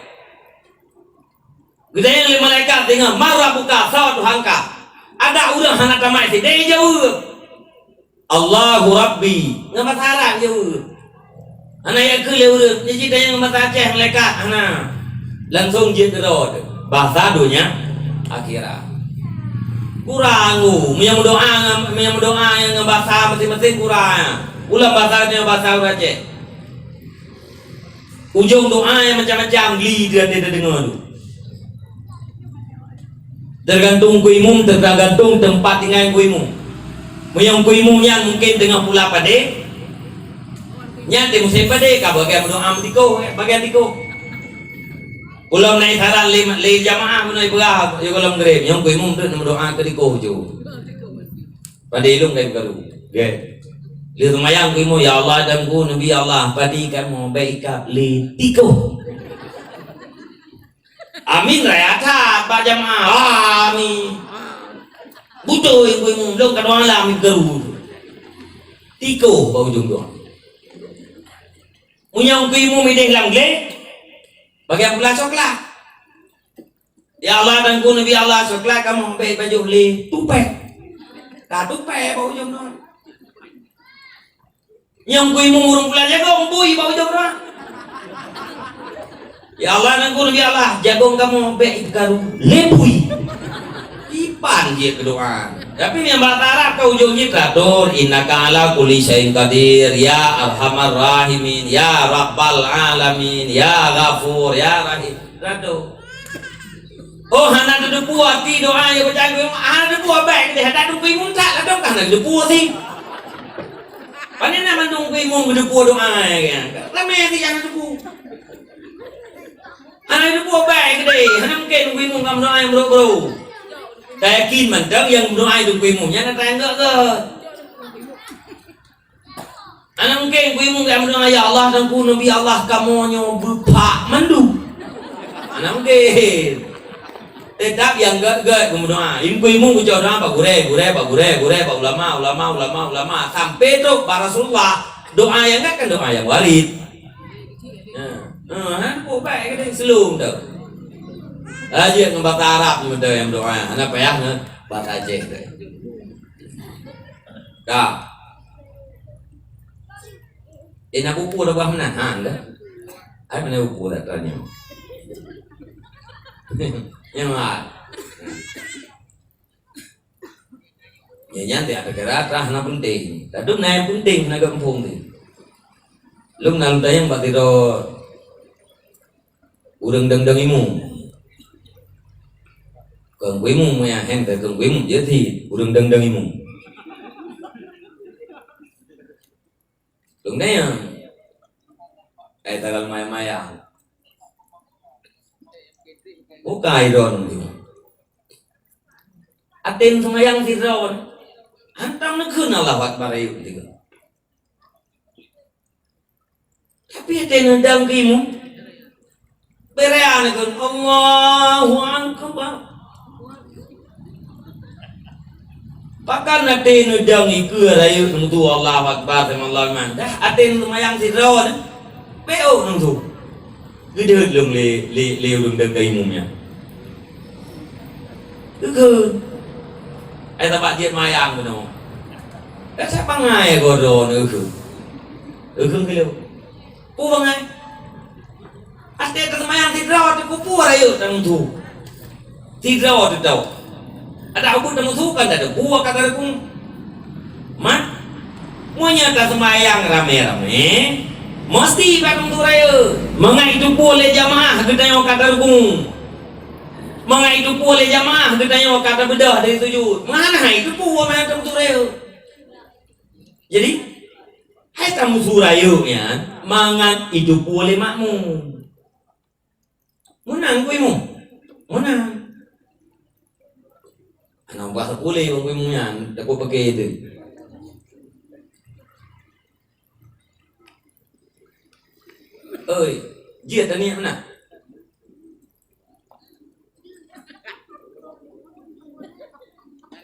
Geutanyong lé malaikat deungon, "Man rabbuka?" Soe Tuhanka? Ada ureueng hana tamat sideh jaweueb. "Allahu Rabbi." Ngon basa Arab jaweueb. Hana yakheun lé ureueng, jitanyong ngon basa Aceh malaikat, hana. Langsong jeuet keudroe teuh. Basa donya akhirat. Kurang, uh, meunyoe meudoa ngon, meunyoe meudoa ngon basa maséng-maséng kurang. Ulang basa nyoe basa ureueng Aceh. Ujong doa nyang macam-macam li di até tadeungoe tu. Tergantung ku imum, tergantung teumpat tinggai ku imum. Meunyoe ku imum nyan mungkin teungoh pula padé, nyan di musém padé ka bagian meudoa meutikoh, bagian tikoh. Ulôn naik saran lé, lé jamaah meunoe peugah, ya gohlom grem, nyang ku imum tu meudoa keu tikoh ju. Padé lôn kai karu. Gét. Lheueh seumayang ku imum, "Ya Allah, dan ku Nabi Allah, padé kamoe bèk ikab lé tikoh." Amin raya that bak jamaah. Amin. Beutôi ku imum, lôn ka dua malam karu. Tikoh bak ujong doa. Meunyoe ku imum idéh lam glé, bagian pula coklat. "Ya Allah, dan ku Nabi Allah, coklat kamoe bèk ipajoh lé tupèe." Ka tupèe bak ujong doa. Nyang ku imum ureueng pula jagong bui bak ujong doa. "Ya Allah, dan ku Nabi Allah, jagong kamoe bèk ipeukaru lé bui." Ipan jeuet keu doa. Tapi nyang basa Arab ka ujong jih teratur, "Innaka ala kulli syai'in qadir, ya arhamar rahimin, ya rabbal alamin, ya ghafur, ya rahim." Rado. Oh, hana teuteupeue arti doa nyang baca ku imum, hana teuteupeue bèk deh, hana teuteupeue imum that, ladôm ka hana teuteupeue sih. Pane na mandum ku imum teuteupeue doa nyang ramé sih hana teuteupeue. Hana teuteupeue bèk deh, hana mungken ku imum ka meudoa nyang brok-brok. Tayakin mantong nyang meudoa itu ku imum, nyan na tayang gèt-gèt. Hana mungken ku imum ka meudoa, "Ya Allah, dan ku Nabi Allah, kamoe nyoe beupak mandum." Hana mungken. Teutap nyang gèt-gèt ku meudoa. Im-, ku imum ku cok doa bak gurèe, gurèe, bak gurèe, gurèe, bak ulama, ulama, ulama, ulama. Sampai trok bak Rasulullah. Doa nyang gèt kan doa nyang warid. Ha. Ha, hana teupeu bèk keu dia selong tu. Aja ngon basa Arab ni meudoa nyang meudoa. Hana payah ngon basa Aceh tu. Ka. Eh, na buku dah bah meunan? Ha, dah. Ai, mana buku dah tanya? Nyang mat. Ya, nyan tiap kira terah na penting. Tapi na yang penting na gampông tu. Lôn na lôn tanyong bak sidroe ureueng dong-dong imeum. Keu imum ya, hen keu imum je ti ureueng dong-dong imeum. Dong dayang. Ai tagal maya-maya. Bukai don tu. Aten seumayang sidroe. Hantom neukheun Allahu Akbar ayeuem tiga. Tapi até neudong keu imum, beuraya neukheun, "Allahu Akbar." Pakon até neudong ikeue rayeuk neumeutuwo Allahu Akbar, sami Allahu liman. Dah até neuseumayang sidroe nyan, beuôk neumeutuwo. Geudeuet lom lé, lé, lé ureueng dong keu imum nyan. Eukheun. Ai sabab jeuet mayang bunoe. Dak sa bangai goe droeneuh eukheun. Eukheun keu lôn. Peue bangai? Até teuseumayang sidroe teukupu rayeuk teuntu. Sidroe teutôh. Adak ubit teumusu kan teukupu ka teureukung. Mat. Meunyoe taseumayang ramé-ramé, meusti bak teumeusu rayeuk. Mangat jiteupeue lé jamaah geutanyoe ka tarukuk. Mangat jiteupeue lé jamaah geutanyoe ka tabeudôh dari sujud. Meuhana hai jiteupeue mangat teumeusu rayeuk. Jadi, hai tameusu rayeuk nyan mangat jiteupeue lé makmum. Meunang ku imeum? Meunang. Hana ubah sapeue lé ku imeum nyan, takot paké teuh. Oi, jeuet taniet meunan.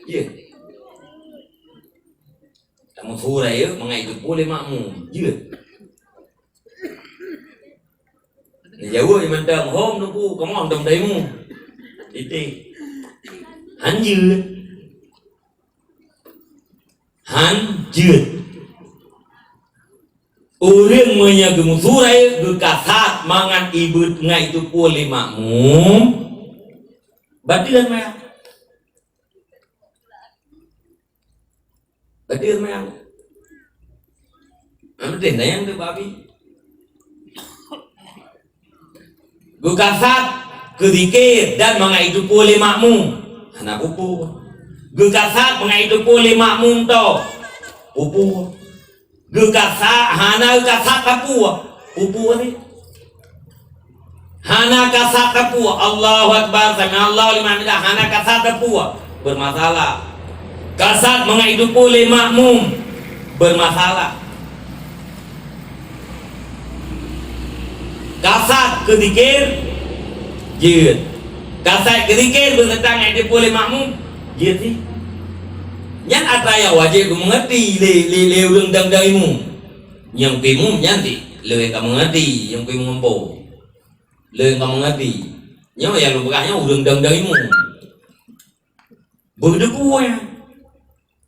Jeuet. Tameusu rayeuk mangat jiteupeue lé makmum. Jeuet. Neujaweueb mantong, "Hom Teungku, kamoe hántom taimeum." Titik. Han jeuet. Han jeuet. Ureuëng meunyoe geumeusu rayeuk geukasat mangat jibeuet ngon jiteupeue lé makmum, bateue meunan. Bateue meunan. Hana teuntèe nyang teubabi. Geukasat keu zikir dan mangat jiteupeue lé makmum, hana peue-peue. Geukasat mangat jiteupeue lé makmum toe, peue-peue. Geukasat, hana geukasat sapeue, peue-peue. Hana kasat sapeue, Allahu Akbar, sami'allahu liman hamidah, hana kasat sapeue, bermasalah. Kasat mangat jiteupeue lé makmum, bermasalah. Kasat keu zikir, jeuet. Kasat keu zikir beuseuta ngon jiteupeue lé makmum, jeuet cit. Nyan atra nyang wajéb geumeungeurti lé, lé, lé ureuëng dang-dang imeum. Nyang keu imeum nyan cit, lé ka meungeurti, nyang keu imeum ambo. Lé ka meungeurti. Nyoe nyang lôn peugah nyoe ureuëng dang-dang imeum. Beudeukuh nyan.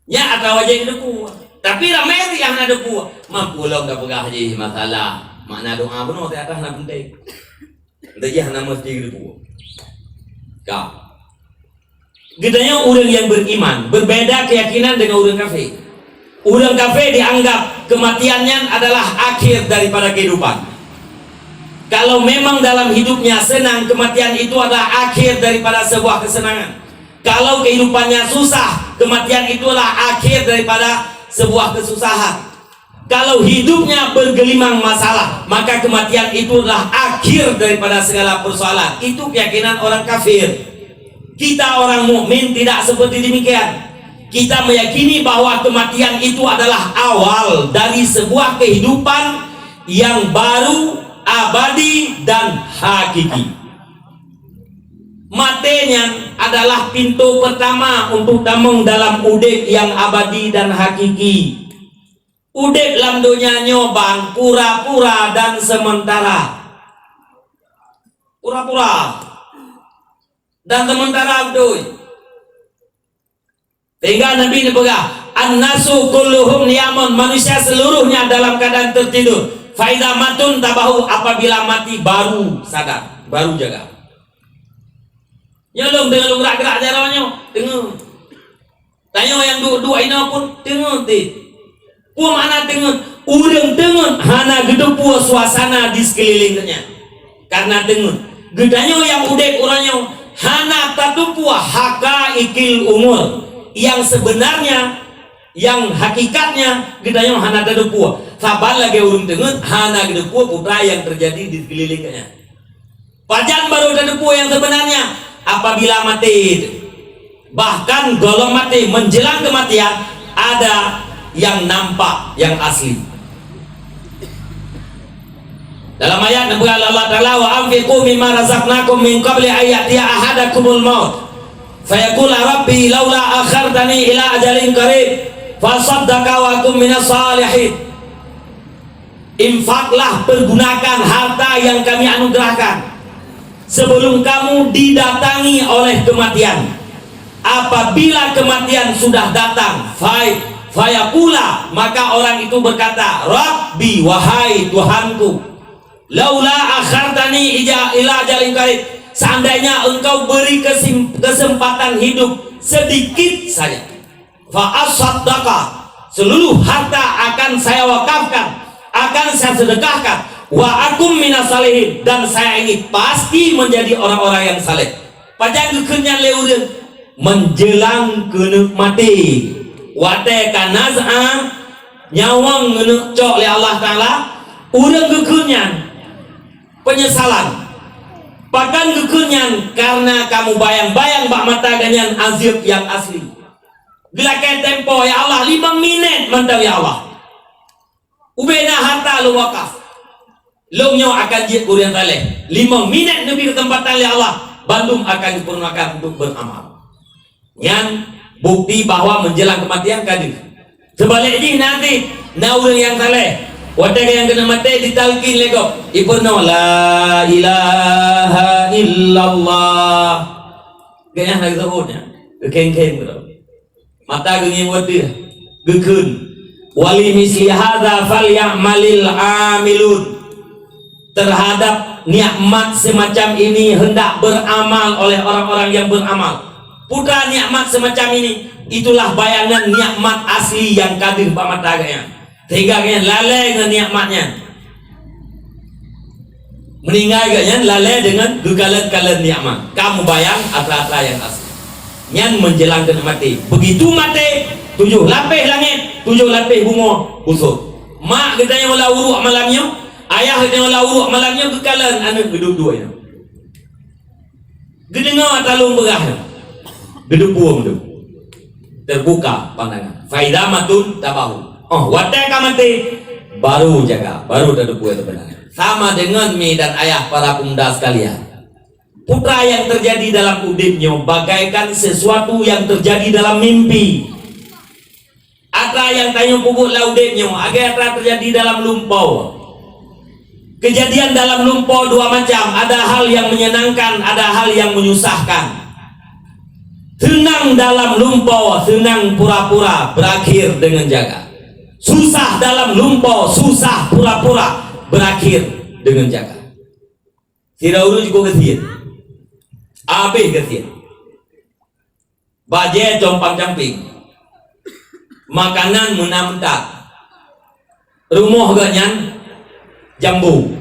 Nyan atra wajéb deukuh. Tapi ramé cit nyang hana deukuh. Mampu lom tapeugah jih masalah. Makna doa bunoe teuh atra hana peunteng. Teuh jih hana meusti deukuh. Ka. Geutanyoe ureuëng nyang beriman, berbeda keyakinan dengan ureuëng kafé. Ureuëng kafé dianggap kematian nyan adalah akhir daripada kehidupan. Kalau memang dalam hidupnya senang, kematian itu adalah akhir daripada sebuah kesenangan. Kalau kehidupannya susah, kematian itulah akhir daripada sebuah kesusahan. Kalau hidupnya bergelimang masalah, maka kematian itu adalah akhir daripada segala persoalan. Itu keyakinan orang kafir. Kita orang mukmin tidak seperti demikian. Kita meyakini bahwa kematian itu adalah awal dari sebuah kehidupan yang baru, abadi, dan hakiki. Maté nyan adalah pintoe peurtama untuk tamong dalam udeb nyang abadi dan hakiki. Udeb lam donya nyoe ban pura-pura dan sementara. Pura-pura dan sementara beutôi. Sehingga Nabi neupeugah, "An-nasu kulluhum niyamun," manusia seluruhnya dalam keadaan tertidur. "Fa idza matun tabahu," apabila mati baru sadar, baru jaga. Nyoe lôn deungon lôn gerak-gerak jaroe nyoe, deungon. Tanyoe nyang duek-duek inoe pun deungon teuh. Peue makna teungeut? Ureuëng teungeut hana geuteupeue suasana di seukeuliléng geuhnyan. Kareuna teungeut, geutanyoe nyang udeb uroe nyoe hana tateupeue haqaiqil umur. Nyang seubeunarnya, nyang hakikatnya geutanyoe hana tateupeue. Saban lagée ureuëng teungeut hana geuteupeue peue nyang teujadi di seukeuliléng geuhnyan. Pajan barô tateupeue nyang seubeunarnya? Apabila maté. Bahkan gohlom maté, menjelang kematian, ada yang nampak, yang asli. Dalam ayat neupeugah Allah Taala, "Wa anfiqu mimma razaqnakum min qabli an ya'tiya ahadakumul maut, fayaqula rabbi laula akhartani ila ajalin qarib, fa asaddaqa wa akum minas salihin." Infaklah, pergunakan harta yang Kami anugerahkan sebelum kamu didatangi oleh kematian. Apabila kematian sudah datang, fai-, fayaqula, maka orang itu berkata, "Rabbi, wahai Tuhanku, laula akhartani ija-, ila ajalin qarib, seandainya Engkau beri kesim-, kesempatan hidup sedikit saja." Fa asaddaqa, Seluruh harta akan saya wakafkan, akan saya sedekahkan. Wa akum minas salihin, dan saya ini pasti menjadi orang-orang yang saleh. Pajan geukheun nyan lé ureuëng? Menjelang keuneuk maté. Watée ka naz'a, nyawöng geuneuk cok lé Allah Taala, ureuëng geukheun nyan penyesalan. Pakon geukheun nyan? Karena kamu bayang-bayang bak mata geuh nyan azeueb nyang asli. Geulakée tempo, "Ya Allah, limong minét mantong, ya Allah. Ubena harta lôn wakaf. Lôn nyoe akan jeuet keu ureuëng saleh. Limong minét neubri keuseumpatan lé Allah, bandum akan geupeurunokan untuk beuramal." Nyan bukti bahwa menjelang kematian ka deuh. Seubalek jih nanti na ureuëng nyang saleh, watée nyang keuneuk maté ditalkin lé gob, ipeurunoe, "La ilaha illallah." Geuhnyan hana geuseuôt nyan, geukheng-kheng keudroe. Mata geungieng watée geukheun, "Wali misli hadza falyamalil amilun." Terhadap nikmat semacam ini hendak beramal oleh orang-orang yang beramal. Peue teuma nikmat semacam ini? Itulah bayangan nikmat asli nyang ka deuh bak mata geuhnyan. Sehingga geuhnyan lalée ngon nikmat nyan. Meuninggai geuhnyan lalée deungon geukalon-kalon nikmat. Ka mubayang atra-atra nyang asli. Nyan menjelang keuneuk maté. Begitu maté, tujoh lapéh langét, tujoh lapéh bumoe beuseutôt. Mak geutanyoe lam uruek malam nyoe, ayah geutanyoe lam uruek malam nyoe geukalon aneuëk geuduek dua nyoe. Geudeungoe taleueng beurah nyoe. Geudeupueng tu. Teubuka pandangan. Faiza matun tabahu. Oh, watée ka maté, baru jaga, baru teudeupue teubeuna. Sama deungon mi dan ayah para pemuda sekalian. Peue teuma nyang teujadi dalam udeb nyoe bagaikan sesuatu nyang teujadi dalam mimpi. Atra nyang tanyoe peubuet lam udeb nyoe, lagée atra teujadi dalam lumpoe. Keujadian dalam lumpoe dua macam, ada hal nyang meunyeunangkan, ada hal nyang menyusahkan. Seunang dalam lumpoe, seunang pura-pura, berakhir deungon jaga. Susah dalam lumpoe, susah pura-pura, berakhir deungon jaga. Sidroe ureuëng jikuk gasien. Abéh gasien. Bajée compang-camping. Makanan meunan meutat. Rumoh geuhnyan jambu.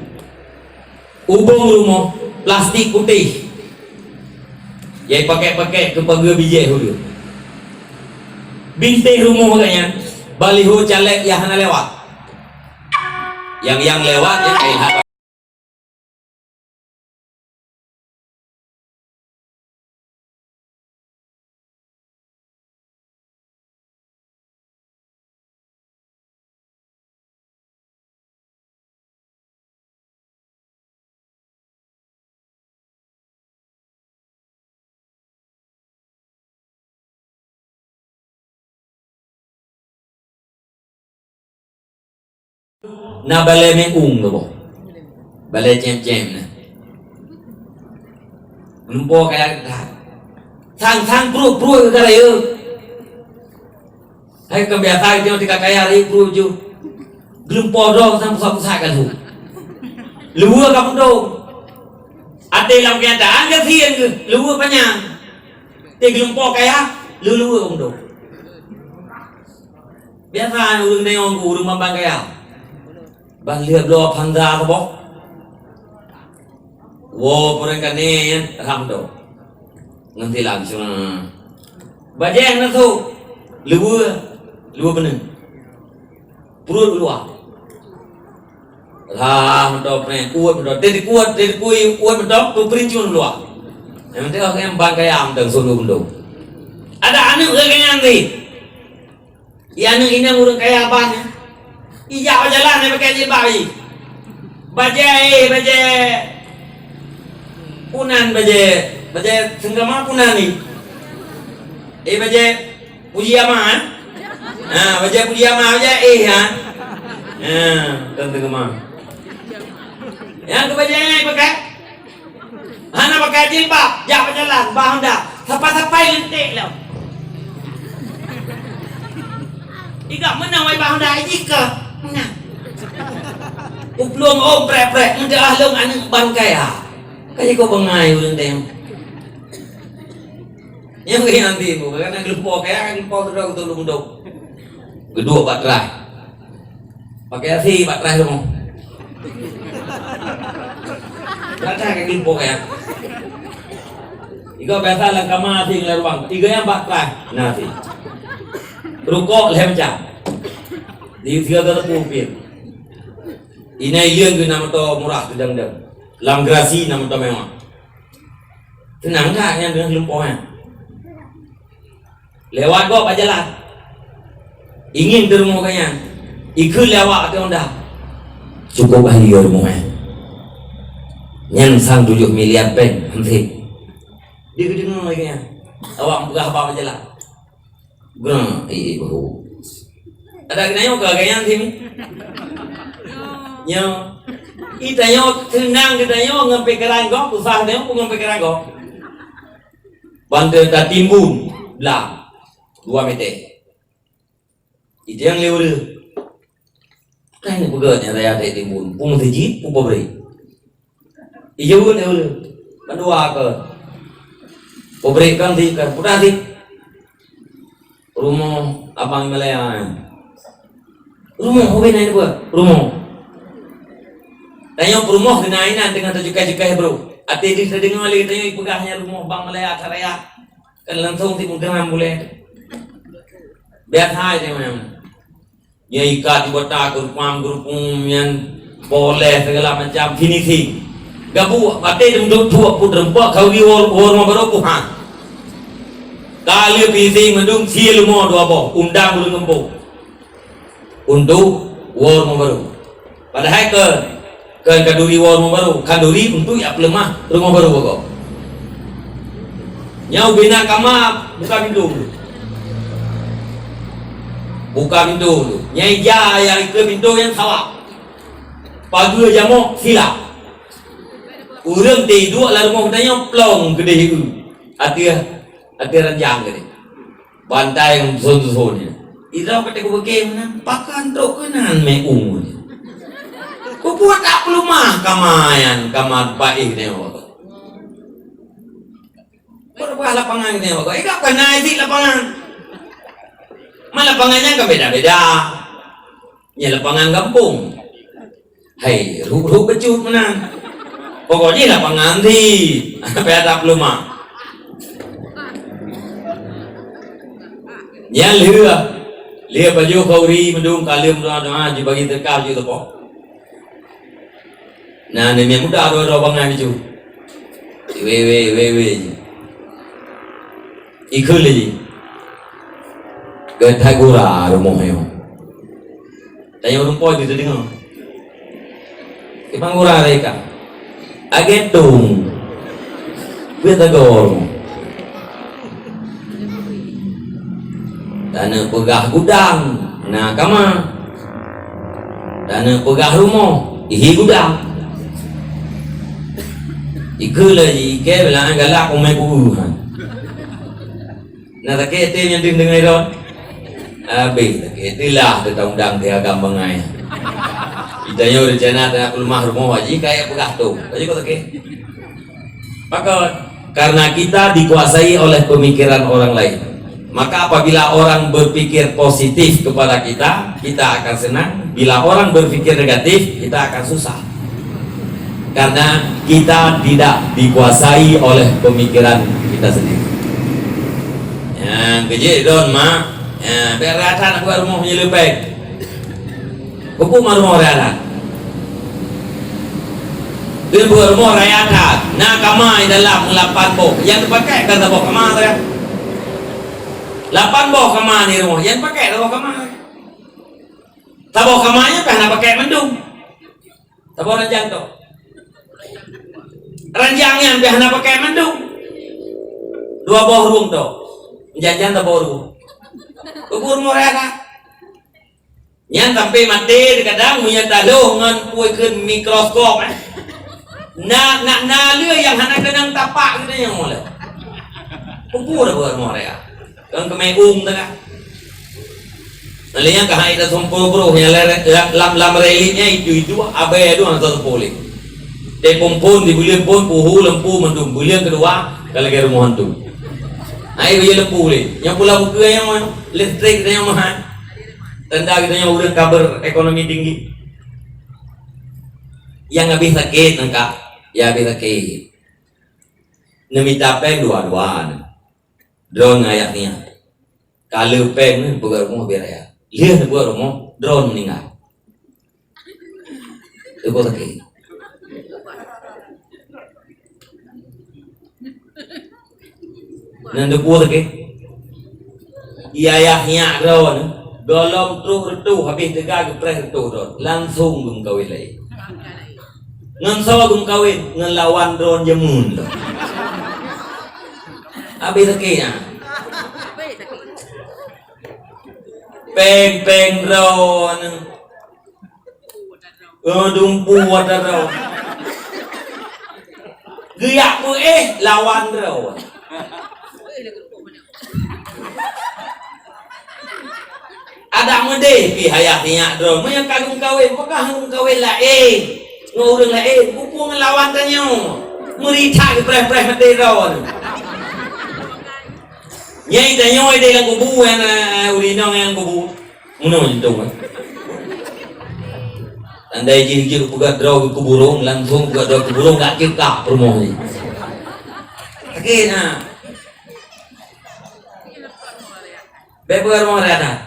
Ubông rumoh plastik putéh. Nyang pakék-pakék keu pageue bijéh ulée. Bintéh rumoh geuhnyan baliho caleg nyang hana lewat. Nyang, nyang lewat nyang kailah. Na balée meu'ueng keuboh. Balée cém-cém na. Lumpoe kaya that. Sang-sang pruet-pruet keu ka rayeuk. Hai ka biasa jih tika kaya rayeuk pruet ju. Geulumpoe droe sang pusat-pusat ka lheueh. Luweue ka meudo. Até lam keunyataan gasien geuh, luweue panyang. Té geulumpoe kaya, luweue-luweue ka meudo. Biasa ureuëng deungoe ureuëng mambang kaya. Ban lheueh bloe panda saboh. Woe peureukane nyan rham do. Ngon tilam cuma. Bajée na su. Luweue, luweue beuneueng. Pruet u luwa. Rham do peureuk, kuet do. Dadi kuet, dadi kui, kuet do, tu peureuk cun u luwa. Nyang teuh nyang ban kaya mantong sulu mantong. Ada aneuëk lagée nyan tadi. Iya aneuëk inong ureuëng kaya ban nyan. Ijak bak jalan nyang pakai jilbab jih. Bajée, eh, bajée punan bajée, bajée seunggama punan ni. Eh, bajée puji ama, eh? Ha, bajée puji ama, bajée eh, ha. Ha, kan seunggama. Nyang keu bajée nyang pakai? Hana pakai jilbab, jak beujalan, bah Honda. Sapai-sapai lentek lom. Iga meunan wai bah Honda, iji keu meunan. Uplueng oh prek-prek, meudah lom aneuëk ban kaya. Ka jikok bangai ureuëng teuh. Nyang keu nanti bu, karena geulumpoe kaya, geulumpoe keudroe geutulông dong. Geuduek bak teras. Pakai asi bak teras rumoh. Bak teras ka geulimpok ya. Igoe biasa lam kama asi lam ruang. Igoe nyang bak teras na asi. Rukok lhèe macam. Di sigoe teupeu pih. Inan ileueng geuh na moto murah keudang-dang. Lam garasi na moto mewah. Seunang that nyan deungon lumpoe nyan. Lewat gob bak jalan. Ingin teurumoh gobnyan. Ikheun lé awak ateueh Honda. Cukôp bah lé rumoh nyan. Nyan sang tujoh miliar péng hansé. Dia geudeungoe lagèe nyan. Awak peugah haba bak jalan. Geuh, eh, eh, bahu. Ada geutanyoe keu lagèe nyan sini? Nyoe. Ih, tanyoe seunang geutanyoe ngon pikeran gob, susah tanyoe pun ngon pikeran gob. Ban teu tatimbun blang dua meter. Ih, nyang lé ureueng. Kan peugah nyang raya tatimbun, peue meuseujid, peue pabrék. Ih, jeuet lé ureueng. Mandua keu. Pabrék kan di kan, peue dah di. Rumoh abang Malaya nyan. Rumoh, ubé na ibuet. Rumoh. Tanyoe peurumoh keunan inan teungoh tajukai-jukai bro. Até jih tadeungoe lé tanyoe ipeugah nyan rumoh bang Malaya that raya. Kan langsung si meugeunam bulèe. Biasa aja memang. Nyan ikat di bata geurupam-geurupum nyan boleh segala macam finishing. Gabu até dum dok tuak pun rempok khauri wol, wol rumoh barô puhan. Ka lheueh finishing mandum sie leumo dua boh, undang ureueng gampông. Untuk wol rumoh barô. Padahai keu Keu khanduri woe rumoh barô, khanduri untuk jak peuleumah rumoh barô bagoe. Nyoe ubé na kama buka pintoe dulu. Buka pintoe dulu. Nyang ija nyang ikeue pintoe nyang sawak. Pageue jamok silap. Ureueng teuduek lam rumoh geutanyoe plong keudeh ieu. Ateueh, ateueh ranjang keudeh. Bantai ngon suson-suson nyan. Idroe ka teupeubuke meunan, pakon trok keunan meu'ueng nyan. Kubuet tak peulumah kama nyan, kama baéh nyoe. Peureumbah lapangan nyoe, eh, ka keunan isi lapangan. Ma lapangan nyan ka beda-beda. Nyan lapangan gampông. Hai, ruek-ruek bacut meunan. Pokok jih lapangan di. Sampai ada peulumah. Nyan lheueh. Lheueh pajoh khauri meudong kaleuem doa-doa jibagi teuka jeuet teupok. Nah, nenek muda dua-dua bangai bacut. Wé, wé, wé, wé. Ikheun lé jih. Geuthai gura rumoh nyoe. Tanyong rumoh jih teudeungoe. Kiban gura reka. Agé tung. Beuet tagor. Taneuk peugah gudang, na kama. Taneuk peugah rumoh, ihi gudang. Ikeu laju ikée beulaan galak umai kubu han. Na sakét até nyang deueng deungon irot. Habéh sakét, teulah teuta undang di agam bangai. Geutanyoe reuncana teuka peuleumah rumoh haji kaya peugah tu. Haji kok sakét? Pakon? Karena kita dikuasai oleh pemikiran orang lain. Maka apabila orang berpikir positif kepada kita, kita akan senang. Bila orang berpikir negatif, kita akan susah. Karena kita tidak dikuasai oleh pemikiran kita sendiri. Nyang keujeuet don mak, ya, biar rata nak buat rumoh menyelupeng. Keupeue ma rumoh raya that? Keupeue rumoh raya that? Na kama di dalam lapan boh. Nyang teupakai kan saboh kama saja. Lapan boh kama di rumoh. Nyang teupakai saboh kama saja. Saboh kama nyan pih hana pakai mandum. Saboh ranjang tu. Ranjang nyan pih hana pakai mandum. Dua boh rueng tu. Janjan saboh rueng. Keupeue rumoh raya that? Nyan sampai maté kadang meunyoe taloh ngon peue kheun mikroskop, eh. Na, na, na lé nyang hana keunong tapak geutanyoe lé. Peue dah buet moh raya. Kan keumeung teuka. Lé nyang ka hai dah sumpul bro nyang lam, lam, lam relit nyan itu, itu abai aduh hana sumpul lé. Teupompon di buleuen pon puhu lampu mandum buleuen keudua ka lagée rumoh hantu. Hai bajée lampu lé. Nyang pula bukeue nyang listrik nyang mahai. Tanda geutanyoe ureuëng ka beurekonomi tinggi. Nyang habéh sakét nangka, ya habéh sakét. Neumita péng dua-dua. Droeneuh ayah nyan. Ka le péng neupeugah rumoh biaya raya. Lheueh neupeugah rumoh, droeneuh meuninggai. Teuka sakét. Nyan teuka sakét. Ayah nyak droeneuh, gohlom troh reutôh habéh teuga geupreh reutôh droeneuh. Langsong geumeukawen laén. Ngon soe geumeukawen? Ngon lawan droeneuh jameun lom. Habéh sakét nyan. Péng-péng droeneuh. Eh, dumpu ata droe. Geujak peuéh lawan droe. Adak meudeh pih ayah nyak droe. Meunyoe ka geumeukawen, pakon hana geumeukawen laén ngon ureuëng laén, bukon ngon lawan tanyoe. Meuri that geupreh-preh maté droe. Nyai tanyoe deh lam kubu, ureuëng inong lam kubu. Meunoe jitong, eh. Tandai jih jeuet peugah droe keu kuburong, langsong peugah droe kuburong, gak cekak peurumoh jih. Sakét na. Bék peugah rumoh raya that.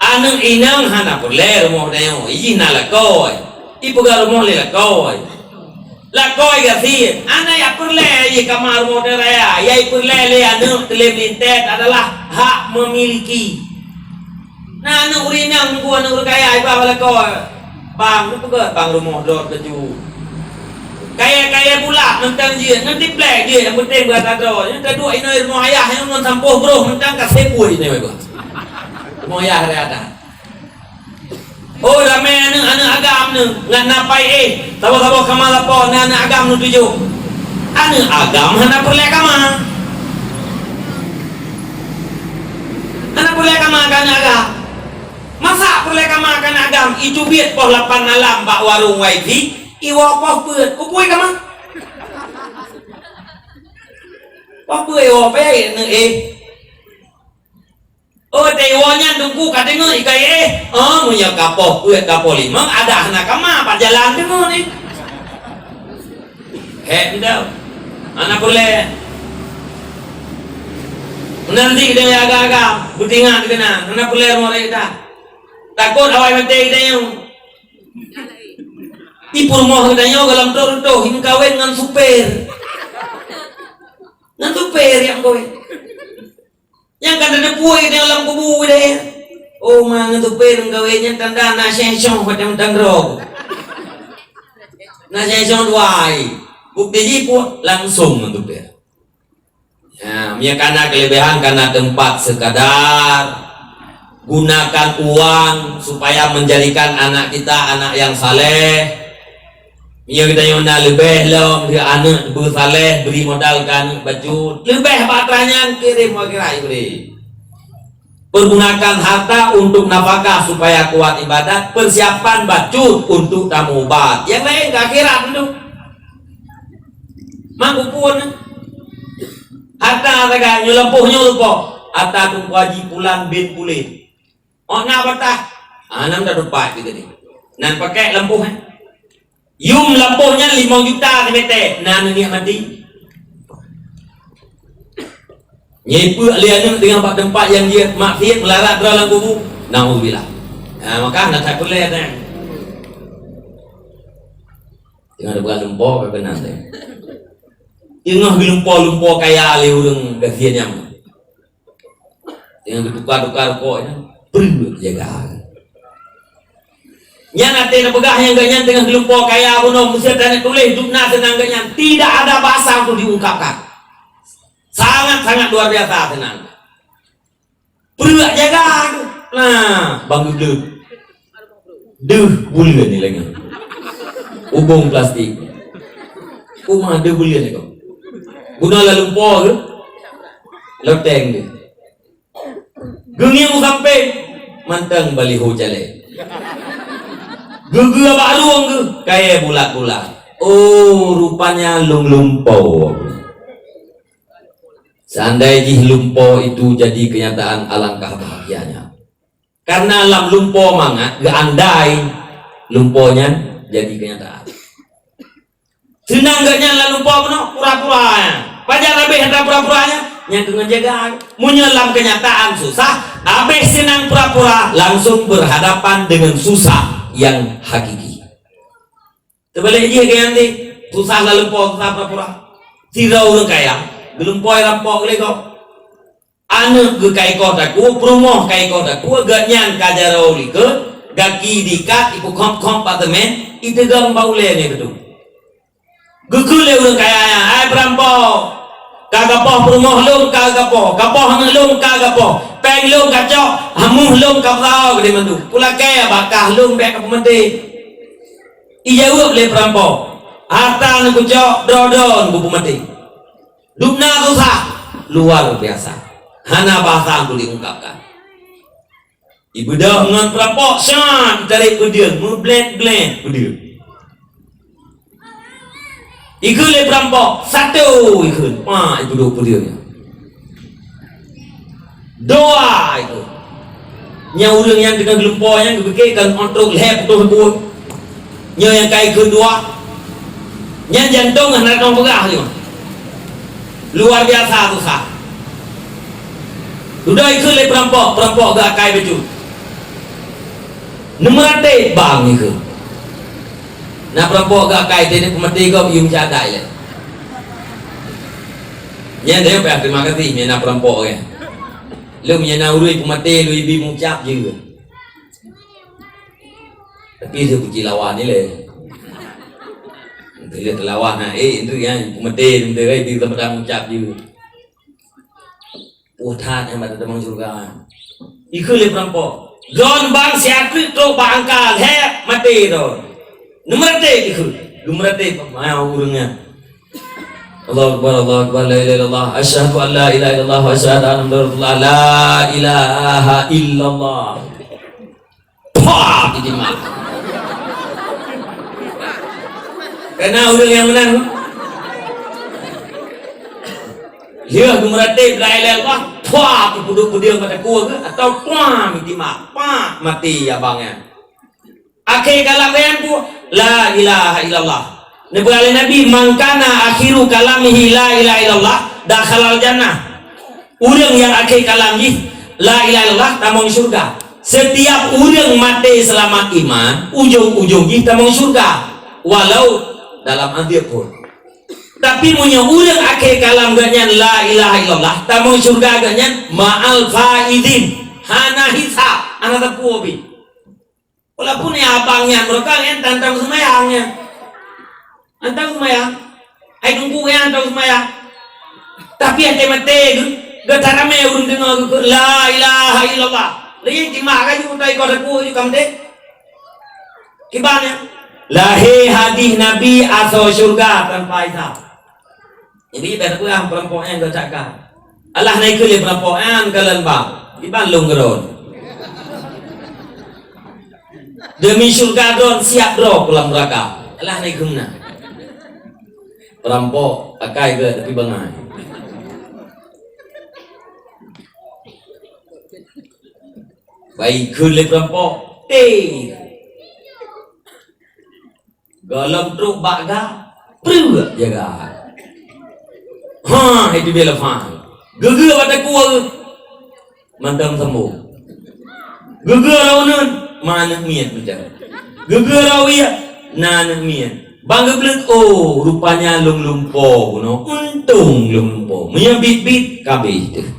Aneuëk inong hana peureulée rumoh tanyoe, jih na lakoe. Ipeugah rumoh lé lakoe. Lakoe gasien, hana jak peureulée jih kama rumoh tanyoe raya, nyang peureulée lé aneuëk teuh lé meulintét adalah hak memiliki. Na aneuëk ureuëng inong nunggu aneuëk ureuëng kaya iba bak lakoe. Bang, neupeugah bang rumoh droe keujeuet. Kaya-kaya pula mantong jeuet, ngon triplek jeuet, nyang penting beuata droe. Nyang keudua inoe rumoh ayah, nyang ngon sampôh broh mantong ka sép buet inoe beuh. Rumoh ayah raya that. Oh, ramé aneuëk-aneuëk agam nyoe, ngat na pai éh, saboh-saboh kama lapo na aneuëk agam nyoe tujoh. Aneuëk agam hana peureulée kama. Hana peureulée kama keu aneuëk agam. Masa peureulée kama keu aneuëk agam, icubiet poh lapan malam bak warong wifi, iwoe poh peuet, keupeue kama? Poh peuet iwoe, payah aneuëk éh. Oh, teuwoe nyan teungku ka deungoe ikai éh. Oh, meunyoe ka poh peuet, ka poh limong, adak hana kama, bak jalan deungoe nyoe. Hék meudoe. Hana peureulée. Meunan cit deungon agam-agam, beutingat keunan, hana peureulée rumoh raya that. Takot awai maté geutanyoe. Di peurumoh geutanyoe gohlom troh-troh, imeukawen ngon supir. Ngon supir nyang meukawen. Nyang ka teupeue di lam kubu deh. Oh, ma ngon tupée ngon kawé nyan tanda na seng-seng macam tandro. Na seng-seng dua ai. Bukti jih puak langsung ngon tupée. Ya, meunyo kana keuleubèhan kana teumpat seukadar, gunakan uang supaya menjadikan anak kita anak yang saleh. Meunyoe geutanyoe na leubeh lom, keu aneuk beusaleh, bri modal keu aneuk bacut, leubeh bak atra nyan kirém u akhirat bri. Pergunakan harta untuk nafkah supaya kuat ibadat, persiapan bacut untuk tamu ubat. Nyang laén keu akhirat tu. Mak bukon harta sagai nyoe lampôh nyoe lumpah, harta Teungku Haji Pulan bin Pulan. Oh, na patah. Ah, nam dah dapat kita ni. Nan pakai lampôh, eh. Yum lampôh nyan limong juta simeter. Na aneuk nyan mati. Nyeupeuek lé aneuk teungoh bak teumpat nyang jeuet maksiet meularat droe lam kubu. Naudzubillah. Ha, maka hana that peureulèe nyan. Teungoh geupeugah lumpo ka keunan teuh. Teungoh geulumpo-lumpo kaya lé ureueng gasien nyan. Nyang geutuka-tuka rukok nyan, peue jaga. Nyan até neupeugah nyang geuh nyan teungoh geulumpo kaya bunoe, meusé taneuk tuléh dum na seunang geuh nyan, tidak ada bahasa untuk diungkapkan. Sangat-sangat luar biasa seunang. Peue jaga. Nah, bang geubleut. Deuh buleuen ni lagèe. Ubông plastik. Uma deuh buleuen ni kok. Guna lalumpo ke? Loteng ke? Geungieng u sampéng, mantong baliho calek. Geugeue bak rueng geuh, kayèe bulat-bulat. Oh, rupanya lôn lumpo. Seandai jih lumpo itu jadi kenyataan, alangkah bahagianya. Karena lam lumpoe mangat geuandai lumpoe nyan jadi keunyataan. Seunang geuh nyan lam lumpoe bunoe pura-pura nyan. Pajan habéh atra pura-pura nyan? Nyan keuh ngon jaga. Meunyoe lam keunyataan susah, habéh seunang pura-pura langsung berhadapan dengan susah yang hakiki. Teubalek jih keu nyan deh, susah lam lumpoe, susah pura-pura. Sidroe ureuëng kaya geulumpoe rampok lé gob. Aneuëk geuh ka ikoh takue, peurumoh ka ikoh takue, geuhnyan ka jaroe likot, gaki diikat, ipeukhom-khom bak teumèn, iteugong bak ulèe ngon beutu. Geukheun lé ureuëng kaya nyan, "Hai peurampok, ka gapoh peurumoh lôn ka gapoh, gapoh aneuëk lôn ka gapoh, péng lôn ka cok, hamoh lôn ka peusaho," geudeh mandum. "Peulakèe bak kah lôn bèk ka peumaté." Ijaweueb lé peurampok, "Hareuta neuh kucok, droe-droe neuh kupeumaté." Dubna susah luar biasa, hana bahasa untuk diungkapkan. Ibeudôh ngon peurampok, syan, itarek peudeueng, meublét-blét peudeueng. Ikheun lé peurampok, "Satu!" ikheun, ma ibeudôh peudeueng. "Dua!" ikheun. Nyang ureuëng nyang teungoh geulumpoe nyan geupike kan ontrok lhèe putôh buet. Nyoe nyang ka ikheun dua. Nyan jantong hana tong peugah nyoe. Luar biasa susah. Dudoe ikheun lé peurampok, peurampok geuakai bacut. Neumeuratéb bang ikheun. Na peurampok geuakai, teuh peumaté gob yum cadai lé. Nyan deh payah terima kasih, nyan na peurampok kan. Lom nyan na ureuëng peumaté, lom ibi mucap jeuet. Tapi dia kunci lawan ni leh. Dia terlawan ha. Eh, itu yang peumaté, dia ibi teumpat mucap jeuet. Wah, that nyang bak tamong syeuruga. Ikheun lé peurampok, "Droen bang siateuk trok bak angka lhèe maté droen." Neumeuratéb ikheun. Neumeuratéb ma ureuëng nyan. Allahu Akbar, Allahu Akbar, la ilaha illallah, asyhadu an la ilaha illallah, wa asyhadu anna Muhammadar Rasulullah, la ilaha illallah. Pah! Didimak. Kena ureuëng nyang meunan. Lheueh geumeuratéb la ilaha illallah, pah! Dipeudeueng-peudeueng mata kue ke? Atau pah! Didimak. Pah! Maté abang nyan. Akhé kalam nyan pun, la ilaha illallah. Neupeugah lé Nabi, "Man kana akhiru kalamihi la ilaha illallah, dakhalal jannah." Ureuëng nyang akhé kalam jih la ilaha illallah tamong syeuruga. Setiap ureuëng maté seulamat iman, ujong-ujong jih tamong syeuruga, walau dalam azeub pun. Tapi meunyoe ureuëng akhé kalam geuhnyan la ilaha illallah, tamong syeuruga geuhnyan ma'al faizin, hana hisab, hana teupeu pih. Walaupun ya abang nyan, meureuka nyan tantang seumayang nyan. Tantang seumayang. Hai teungku nyan tantang seumayang. Tapi até maté geuh, geuh taramé ureuëng deungoe geukheun, "La ilaha illallah." Lé nyan jimak ka ju utai kau deuk ju kam deh. Kiban nyan. Lahé hadih Nabi asoe syeuruga tanpa hisab. Jadi, bèk tapeugah peurampok nyan geucaka. Allah na ikheun lé peurampok nyan kalon bang. Iban lôn keudroe. Demi syeuruga droen siap droe pulang neuraka. Allah na ikheun meunan. Peurampok akai geuh tapi bangai. Baik, ikheun lé peurampok. Teh. Gohlom trok bak ga, preuek jaga. Ha, itu dia lepas. Geugeu bak takue. Mantong sambung. Geugeu rau uneun, ma aneuk miet macam. Geugeu rau ie, na aneuk miet. Bang geubleuk, oh, rupanya lôn lumpo bunoe. Untông lôn lumpo. Meunyoe bit-bit, ka abéh teuh.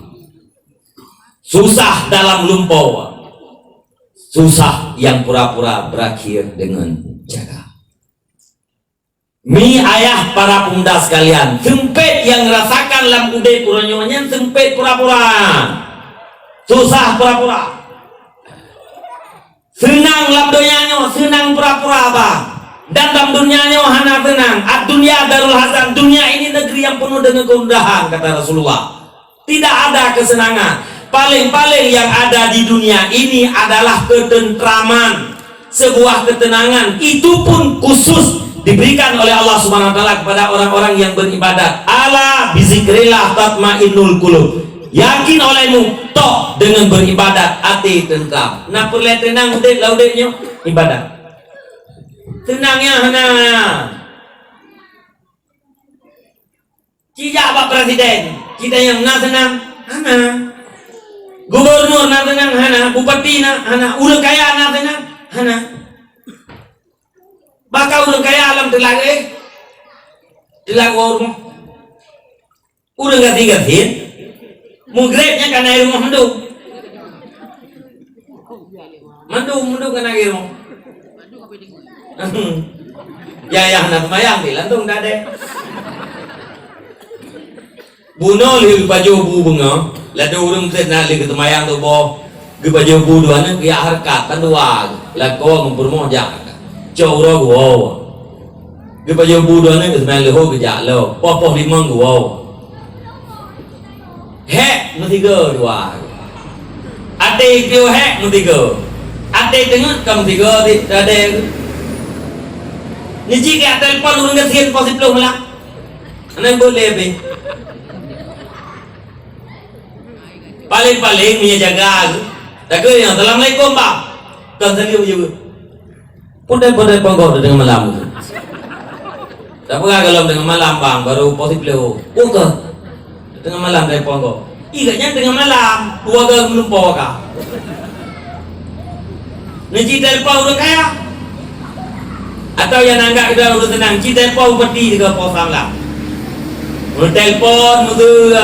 Susah dalam lumpo. Susah yang pura-pura berakhir dengan jaga. Mi ayah para pemuda sekalian, seumpét nyang rasakan lam udép uroe nyoe nyan seumpét pura-pura. Susah pura-pura. Seunang lam donya nyoe, seunang pura-pura, bah. Dan lam dunia nyoe hana seunang. Ad-dunya darul hazan, dunia ini negeri yang penuh dengan kegundahan, kata Rasulullah. Tidak ada kesenangan. Paling-paling yang ada di dunia ini adalah ketentraman, sebuah ketenangan. Itu pun khusus diberikan oleh Allah Subhanahu wa taala kepada orang-orang yang beribadat. Ala bizikrillah tatmainnul qulub. Yakin olehmu, toh deungon beuribadat até teuntra. Na peureulée teunang udeb lam udeb nyoe? Ibadat. Teunang nyan hana. Ci jak bak presiden, ci tanyong na teunang? Hana. Gubernur na teunang? Hana. Bupati na? Hana. Ureuëng kaya na teunang? Hana. Bahkan ureuëng kaya lam teulak, eh, teulak woe rumoh. Ureuëng gasien-gasien, mugreb nyan ka na i rumoh mandum. Mandum, mandum ka na i rumoh. Ya, ya, hana seumayang di lantung dah deh. Bunoe lheueh geupajoh bu beungoh, ladôm ureuëng sét na lheueh geuseumayang tuboh, geupajoh bu dua nyoe geujak hareukat, kan dua, lakoe ngon peurumoh jak. Cok uroe geuwoe. Geupajoh bu dua nyoe geuseumayang leuhô geujak lom, poh-poh limong geuwoe. Hék meusigoe dua. Até piôh hék meusigoe. Até teungeut ka meusigoe di dadée. Niji keu telepon ureuëng gasien poh siplôh malam. Hana beuet lé pih. Paléng-paléng meunyoe jaga, takheun, "Assalamualaikum, Bang." Kon salim jaweueb. Peureulée-peureulée ponggok teungoh malam. Tapeugah gohlom teungoh malam, Bang, barô poh siplôh. Peue keuh? Teungoh malam teungoh ponggok. Ih, gobnyan teungoh malam, dua goe meulumpoe ka. Neuci telepon ureuëng kaya. Atawa nyang anggap geutanyoe ureuëng seunang, ci telepon bupati sigoe poh sa malam. Meutelepon meuseu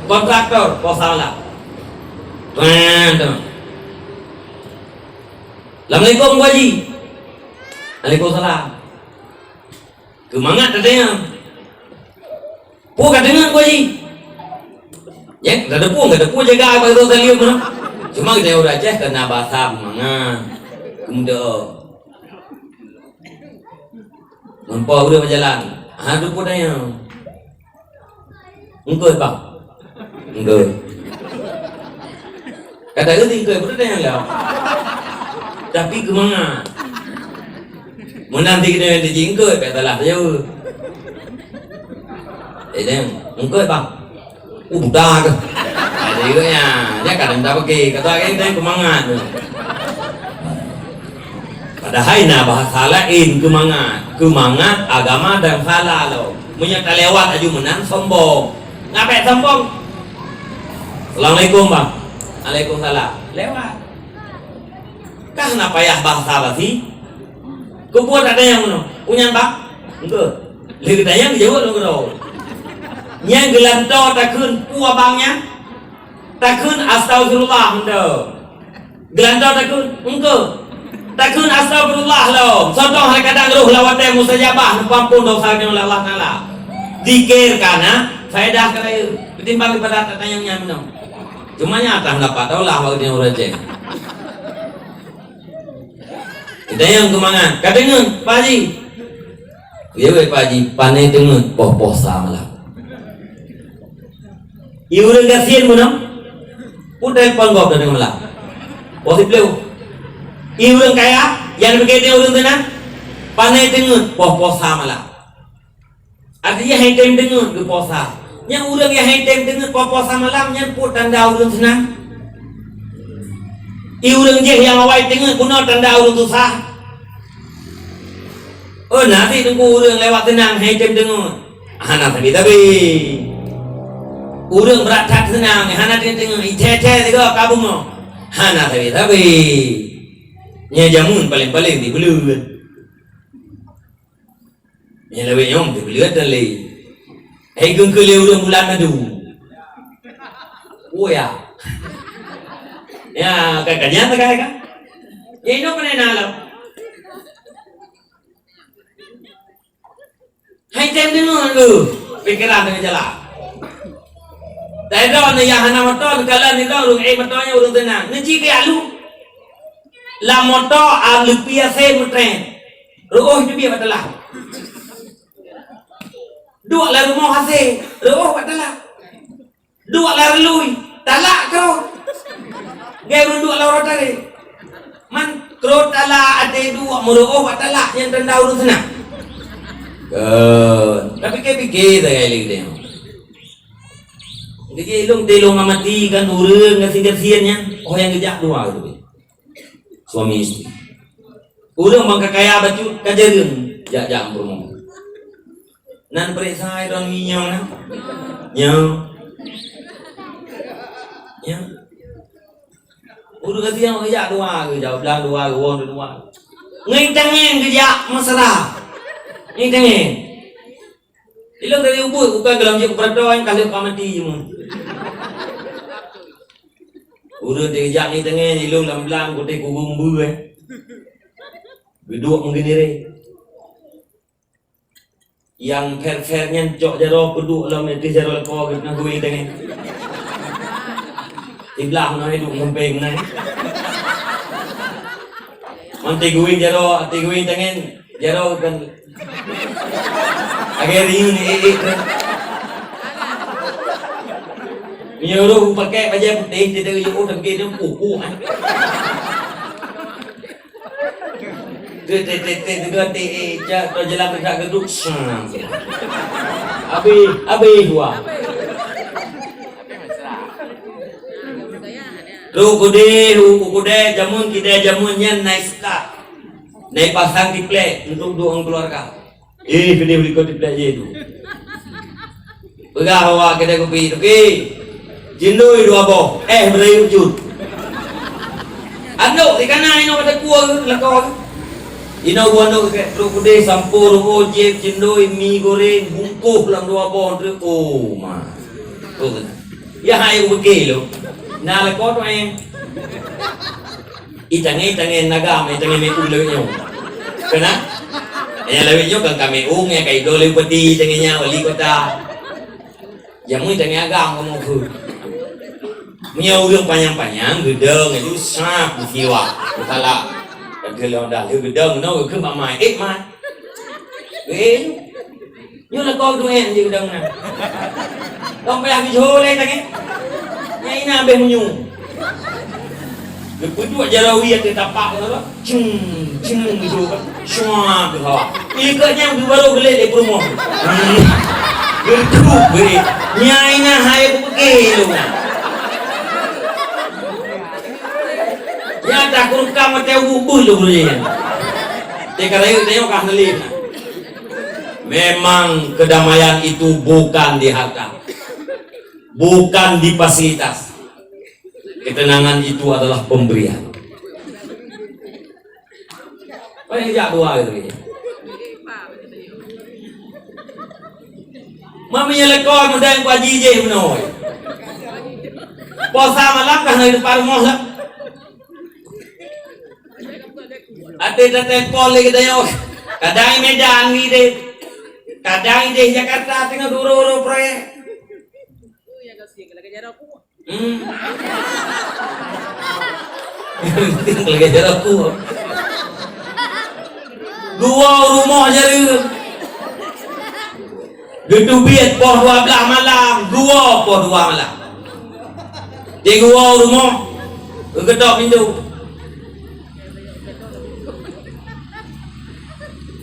kontraktor poh sa malam. Wah, tu. "Assalamualaikum, Bu Haji." "Waalaikumsalam." Keumangat tatanyong. "Peue ka deungoe, Bu Haji?" Nyan, ka teupeue, ka teupeue jaga bak Rasulullah saleuem nyoe. Cuma geutanyoe ureuëng Aceh kana basa beumangat. Keumudian, meupo ureuëng meujalan. Ha, teupeue tanyong. "Engkeuh, Bang?" "Engkeuh." Kata geuti engkeuh, beutôi nyang lom. Tapi keumangat. Meunan ti keuneuk teuji engkeuh, bèk salah jaweueb. Eh, deng, engkeuh, Bang. Uh, buta keuh. Ada juga nya. Nya kadang tak pakai. Kata lagèe deng keumangat tu. Padahai na bahasa laén keumangat. Keumangat agama dan salah lo. Meunyoe talewat aju meunan sombong. Ngabek sombong. "Assalamualaikum, Bang." "Waalaikumsalam." Lewat. Kan na payah bahasa basi. Keupeue tatanyong meunoe? "Peue nyan, Bang?" "Engkeuh." Lheueh geutanyong geujaweueb lom keudroe. Nyan geulantoe takheun peue abang nyan? Takheun, "Astaghfirullah," mantong. Geulantoe takheun, "Engkeuh." Takheun, "Astaghfirullah," lom. Soe teuh hai kadang roh lam watèe mustajabah, neupeuampôn desya nyoe lé Allah Taala. Zikir ka na, faedah ka layeue. Beutimbang daripada tatanyong nyan meunoe. Cuma nyan atas dapat taulah bak ureueng Aceh. Geutanyoe keumangat, ka deungoe, Pak Haji? Iya wéh, Pak Haji, pane deungoe poh-poh sa malam. Ié ureueng gasien meunan, peue telepon gob dan malam. Poh siplôh. Ié ureueng kaya, nyang geupeugah ureueng teunan, pane deungoe poh-poh sa malam. Artinya, hai tem deungoe geupoh sa. Nyang ureueng nyang hai tem deungoe poh-poh sa malam, nyan peue tanda ureueng seunang? Ié ureueng jih nyang awai deungoe bunoe tanda ureueng susah. Oh, na sit teungku ureueng lewat seunang hai tem deungoe. Hana sabe-sabe. Ureueng brat that seunang, hana tem deungoe, ithèe-thèe sigoe ka beungoh. Hana sabe-sabe. Nyan jameun paleng-paleng di buleuen. Nyan lawét nyoe di buleuen dan lé. Hai geungkeue lé ureueng bulan madu. Oh ya. Ya, ka, ka nyan sagai ka. Ya, inoe keuneuk na lom. Hai tem deungoe lé, pikeran deungon jalan. Taidong nyang hana moto, neukalon nidong ureueng, eh, moto nyan ureueng seunang. Neuci keu alu. Lam moto, a, leupie asèe meutrén. Reuôh teubiet bak talah. Duek lam rumoh asèe, reuôh bak talah. Duek lam reului, talak keudroe. Geu ureueng duek lam uroe tarek. Man keudroe talak, até duek meureuôh bak talak, nyan tanda ureueng seunang. Kon. Tapike-pike sagai lé geutanyoe. Jadi ilong telong amati kan ureuëng gasien-gasien nyan, oh nyang geujak dua tu. Suami istri. Ureuëng bang ka kaya bacut ka jareueng jak-jak peurumoh. Nan peuriksa droe nyoe na. Nyoe. Nyoe. Ureuëng gasien geujak dua, geujak blang dua, geuwon dua. Ngon tangen geujak mesra. Ngon tangen. Ilong dari ubit bukan dalam jeuet peuratoe nyang ka lheueh pamati jeumu. Ureuëng teuh jak ni tengen ilong lam blang kote kubu mbeue. Geuduek meugeunire. Yang fair-fair nyan cok jaroe peuduek lom itu jaroe leko geupeuna geuwing tengen. Siblah meunan itu sampeng meunan. Mantong geuwing jaroe, ati geuwing tengen. Jaroe kan. Agak riun ni eh eh. Meunyoe ureuëng pakai bajai putih, dia dari oh tapi dia pupu ah. Teu teu teu teu teu teu eh cak tu jalan tak geduk sang. Habis habis dua. Ru kudeh, ru kudeh, jameun kideh jameun nyan naik sekat. Naik pasang tiplek untuk dua orang keluarga. Eh, pideh likot tiplek je tu. Peugah awak kedai kopi tu, "Ki, cindoi dua boh, eh, beurayueb jeuet." Anok di kana inoe kata kuah lakon. Inoe buah anok ke trok pudeh sampur oh jeb cindoi mi goreng bungkôh lam dua boh tu. Oh, ma. Oh, kena. Ya hai bukeh lo. Nah, lakon tu eh. Itange-itange nagam, itange meu lewat nyoe. Kena? Nyang lewat nyoe kan ka meu, nyang ka idol lewat peti, itange nyan wali kota. Jameun itange agam kamoe keu. Meunyoe ureuëng panyang-panyang, geudong itu sah beusiwa. Beutala. Keu lôn dah lheueh geudong, nyoe keu mak mai. Eh, mai. Eh, Nyoe lakoe duek jih udang na. Dong payah geujôh lé tangai. Nyang ina abéh meunyoe. Geupeuduek jaroe wie ateueh tapak nyoe. Cung, cung geujôh kan. Syua geuhawa. Ikot nyang geubarô geulét lé peurumoh. Hmm. Geutruek beurit. Nyang ina hai beuke lôn na. Nyang takurukam watée ubu beuh lôn beuh nyan. Teuka rayeuk tanyoe ka hana lé na. Memang kedamaian itu bukan di harta, bukan di fasilitas. Ketenangan itu adalah pemberian. Paling jak dua kali. Mami nyelekoi muda yang kuaji je menoi. Puasa malam kah na depan rumah lah. Até teulepon lé geutanyoe. Kadang Medan ni deh. Kadang di Jakarta tengah guru-guru proyek. Hmm. Lagèe jaroe ku. Dua rumoh jareun. Geuteubiet poh dua blaih malam, dua poh dua malam. Di dua rumoh, geukeudok pintoe.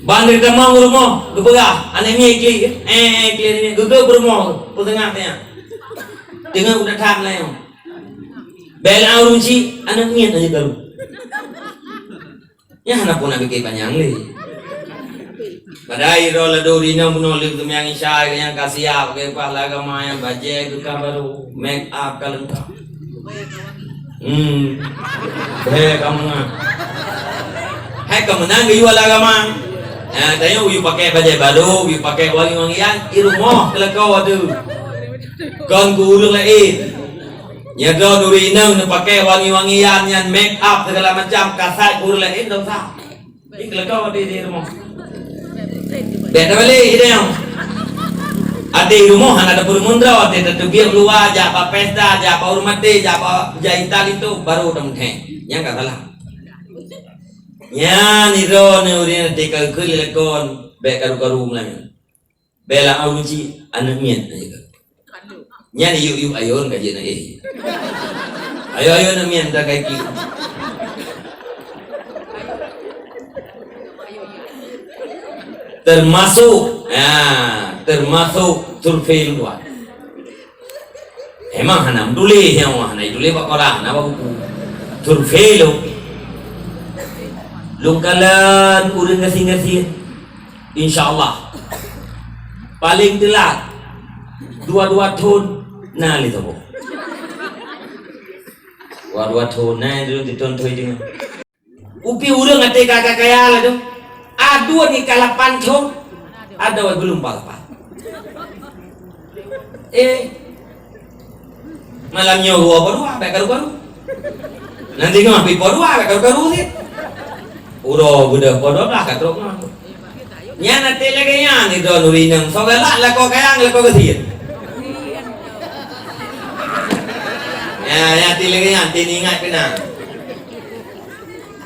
Ban geutamong u rumoh, geupeugah, "Aneuk miet klik, eh, klik aneuk miet." Geugeuh beurumoh, peuteungoh nyan. Teungoh udah that laén. Bèk lôn ureueng chik, aneuk miet aja karu. Nyan hana pun nak pikir panyang lé. Padahai droe ladôm rinong bunoe lheueh teumanyang isya nyang ka siap, keu pahala agama nyang bajèe keu ka barô, make up ka leungkap. Hmm. Bèk ka meunang. Hai ka meunang geuyue agama. Ha, tanyoe geuyue pakai bajèe barô, geuyue pakai wangi-wangian, di rumoh keu lakoe tu. Kon keu ureueng laén. Nyan droe nuri inong neupakè wangi-wangian nyan, make up segala macam, kasai ureueng laén dosa. Di keuleukoe di, di rumoh. Bèk tabalek di rumoh. Até rumoh hana dapur mundro, até tateubiet luwa, jak bak pesta, jak bak ureueng maté, jak bak, jak intat linto, baru tamuthèe. Nyan ka salah. Nyan droe nuri inong teuka keu lé lakon, bèk karu-karu meunan. Bèk lôn ureueng chik, aneuk miet aja karu. Nyan yuk-yuk ayôn ka jeuet na éh. Ayo-ayo aneuk miet dah kaki. Termasuk, ya, termasuk survei luar. Memang hana meutuléh, nyoe hana jituléh bak koran, hana bak buku. Survei lôn. Lôn kalon ureuëng gasien-gasien. Insya Allah. Paléng teulat dua-dua thon na lé saboh. Dua-dua thon na lé thon thon. Upi ureuëng até ka kaya laju. Aduh ni ka lapan thon. Ada wai geulumpang lapan. Eh. Malam nyoe dua po dua, bèk karu-karu. Nanti nyoe pi po dua, bèk karu-karu sit. Uroe beudôh po dua blah ka trok nyoe. Nyan até lagèe nyan ni droe nuri nem. Soe galak lakoe kayang lakoe gasien. Ya, ya até lagèe nyan, até ingat keunan.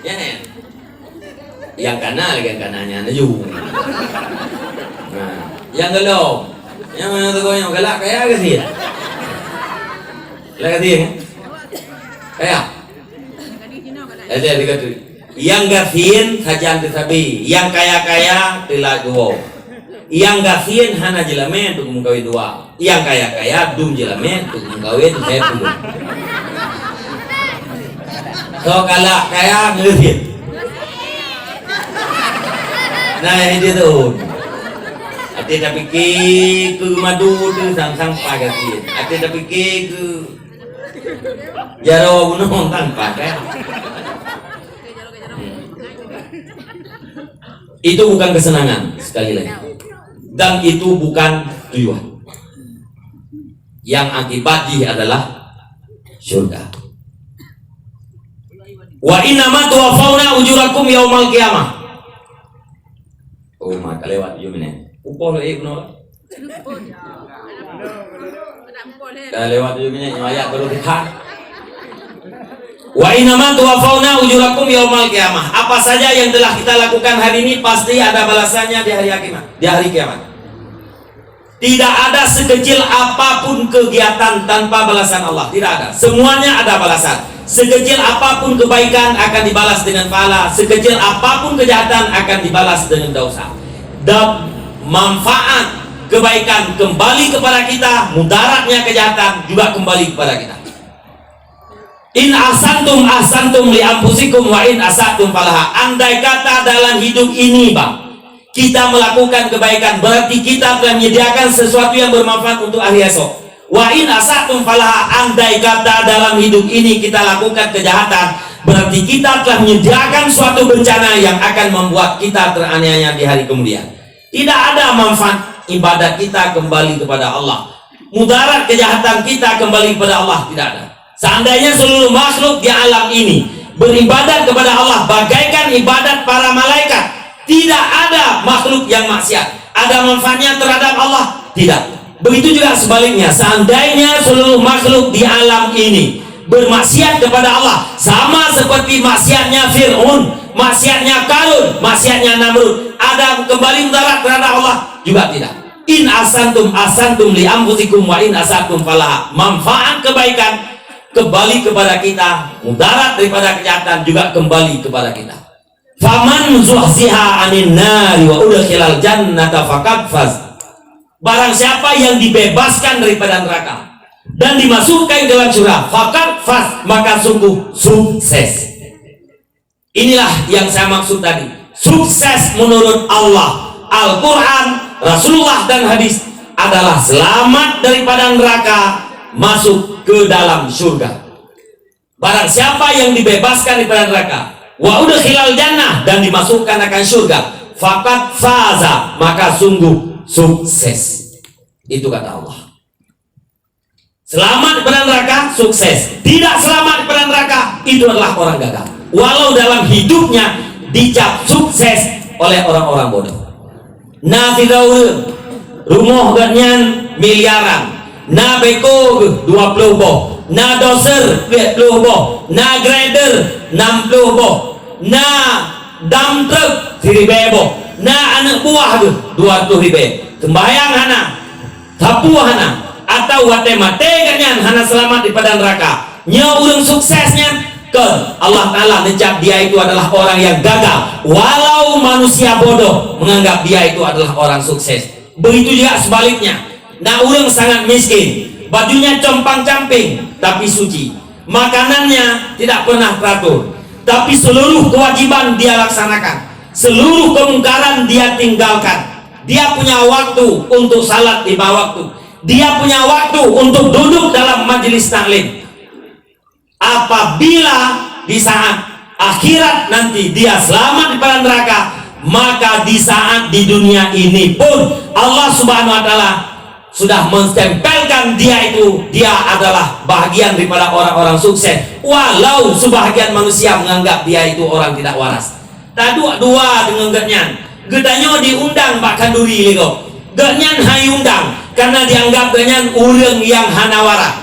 Ya, ya. Nyang kana lagèe nyang kana nyan laju. Nah, nyang golom. Nyang mana tu nyang galak kaya gasien? Galak gasien, kan? Kaya? Ada tiga tu. Nyang gasien sajan teusabe, nyang kaya-kaya teulat geuwoe. Nyang gasien hana jeulamé untuk meukawen dua. Nyang kaya-kaya dum jeulamé untuk meukawen lhèe puluh. Soe galak kaya ngeuleuh. Nah, itu tu. Até tapike keu madu tu sang-sang paih gasien. Até tapike keu jaroe gunong sang paih kan. Itu bukan kesenangan, sekali lagi. Dan itu bukan tujuan. Yang akibat jih adalah syurga. Wa innama tuwaffauna ujurakum yaumal qiyamah. Oh, maka lewat tujuh minit. Upoh lagi kena. Dah lewat tujuh minit, nyoe ayat baru kita. Wa innama tuwaffauna ujurakum yaumal qiyamah. Apa saja yang telah kita lakukan hari ini pasti ada balasannya di hari kiamat, di hari kiamat. Tidak ada sekecil apapun kegiatan tanpa balasan Allah. Tidak ada. Semuanya ada balasan. Sekecil apapun kebaikan akan dibalas dengan pahala. Sekecil apapun kejahatan akan dibalas dengan dosa. Dan manfaat kebaikan kembali kepada kita, mudaratnya kejahatan juga kembali kepada kita. In ahsantum ahsantum li anfusikum wa in asatum falaha. Andai kata dalam hidup ini, Bang, kita melakukan kebaikan, berarti kita telah menyediakan sesuatu yang bermanfaat untuk hari esok. Wa in asatum falaha, andai kata dalam hidup ini kita lakukan kejahatan, berarti kita telah menyediakan suatu bencana yang akan membuat kita teraniaya di hari kemudian. Tidak ada manfaat ibadat kita kembali kepada Allah. Mudarat kejahatan kita kembali kepada Allah tidak ada. Seandainya seluruh makhluk di alam ini beribadat kepada Allah bagaikan ibadat para malaikat, tidak ada makhluk yang maksiat. Ada manfaatnya terhadap Allah? Tidak. Begitu juga sebaliknya, seandainya seluruh makhluk di alam ini bermaksiat kepada Allah, sama seperti maksiatnya Fir'aun, maksiatnya Karun, maksiatnya Namrud, ada kembali mudarat terhadap Allah? Juga tidak. In ahsantum ahsantum li anfusikum wa in asatum falaha. Manfaat kebaikan kembali kepada kita, mudarat daripada kejahatan juga kembali kepada kita. Faman zuhziha anin nari wa udkhilal jannata faqad faz. Barang siapa yang dibebaskan daripada neraka dan dimasukkan ke dalam syurga, faqad faz, maka sungguh sukses. Inilah yang saya maksud tadi. Sukses menurut Allah, Al-Quran, Rasulullah dan hadis adalah selamat daripada neraka, masuk ke dalam syurga. Barang siapa yang dibebaskan daripada neraka, wa udkhilal jannah, dan dimasukkan akan syurga, faqad faza, maka sungguh sukses. Itu kata Allah. Selamat daripada neraka, sukses. Tidak selamat daripada neraka, itu adalah orang gagal. Walau dalam hidupnya dicap sukses oleh orang-orang bodoh. Na sidroe ureuëng, rumoh geuhnyan miliaran, na beko geuh dua ploh boh, na doser peuet ploh boh, na grader nam ploh boh, na dam truk siribèe boh, na aneuëk buah geuh dua reutôh ribèe. Seumbahyang hana, sapeue hana, atawa watèe maté geuhnyan hana seulamat daripada neuraka. Nyoe ureuëng sukses nyan kon, Allah Taala neucap dia itu adalah orang yang gagal, walau manusia bodoh menganggap dia itu adalah orang sukses. Begitu juga sebaliknya, na ureuëng sangat miskin, Bajunya compang-camping, tapi suci. Makanannya tidak pernah teratur, tapi seluruh kewajiban dia laksanakan. Seluruh kemungkaran dia tinggalkan. Dia punya waktu untuk salat lima waktu. Dia punya waktu untuk duduk dalam majelis taklim. Apabila di saat akhirat nanti dia selamat daripada neraka, maka di saat di dunia ini pun Allah Subhanahu wa Taala sudah menstempelkan dia itu, dia adalah bahagian daripada orang-orang sukses, walau sebahagian manusia menganggap dia itu orang tidak waras. Taduek dua deungon geuhnyan. Geutanyoe diundang bak khanduri lé gob. Geuhnyan han iundang, karena dianggap geuhnyan ureuëng nyang hana waras.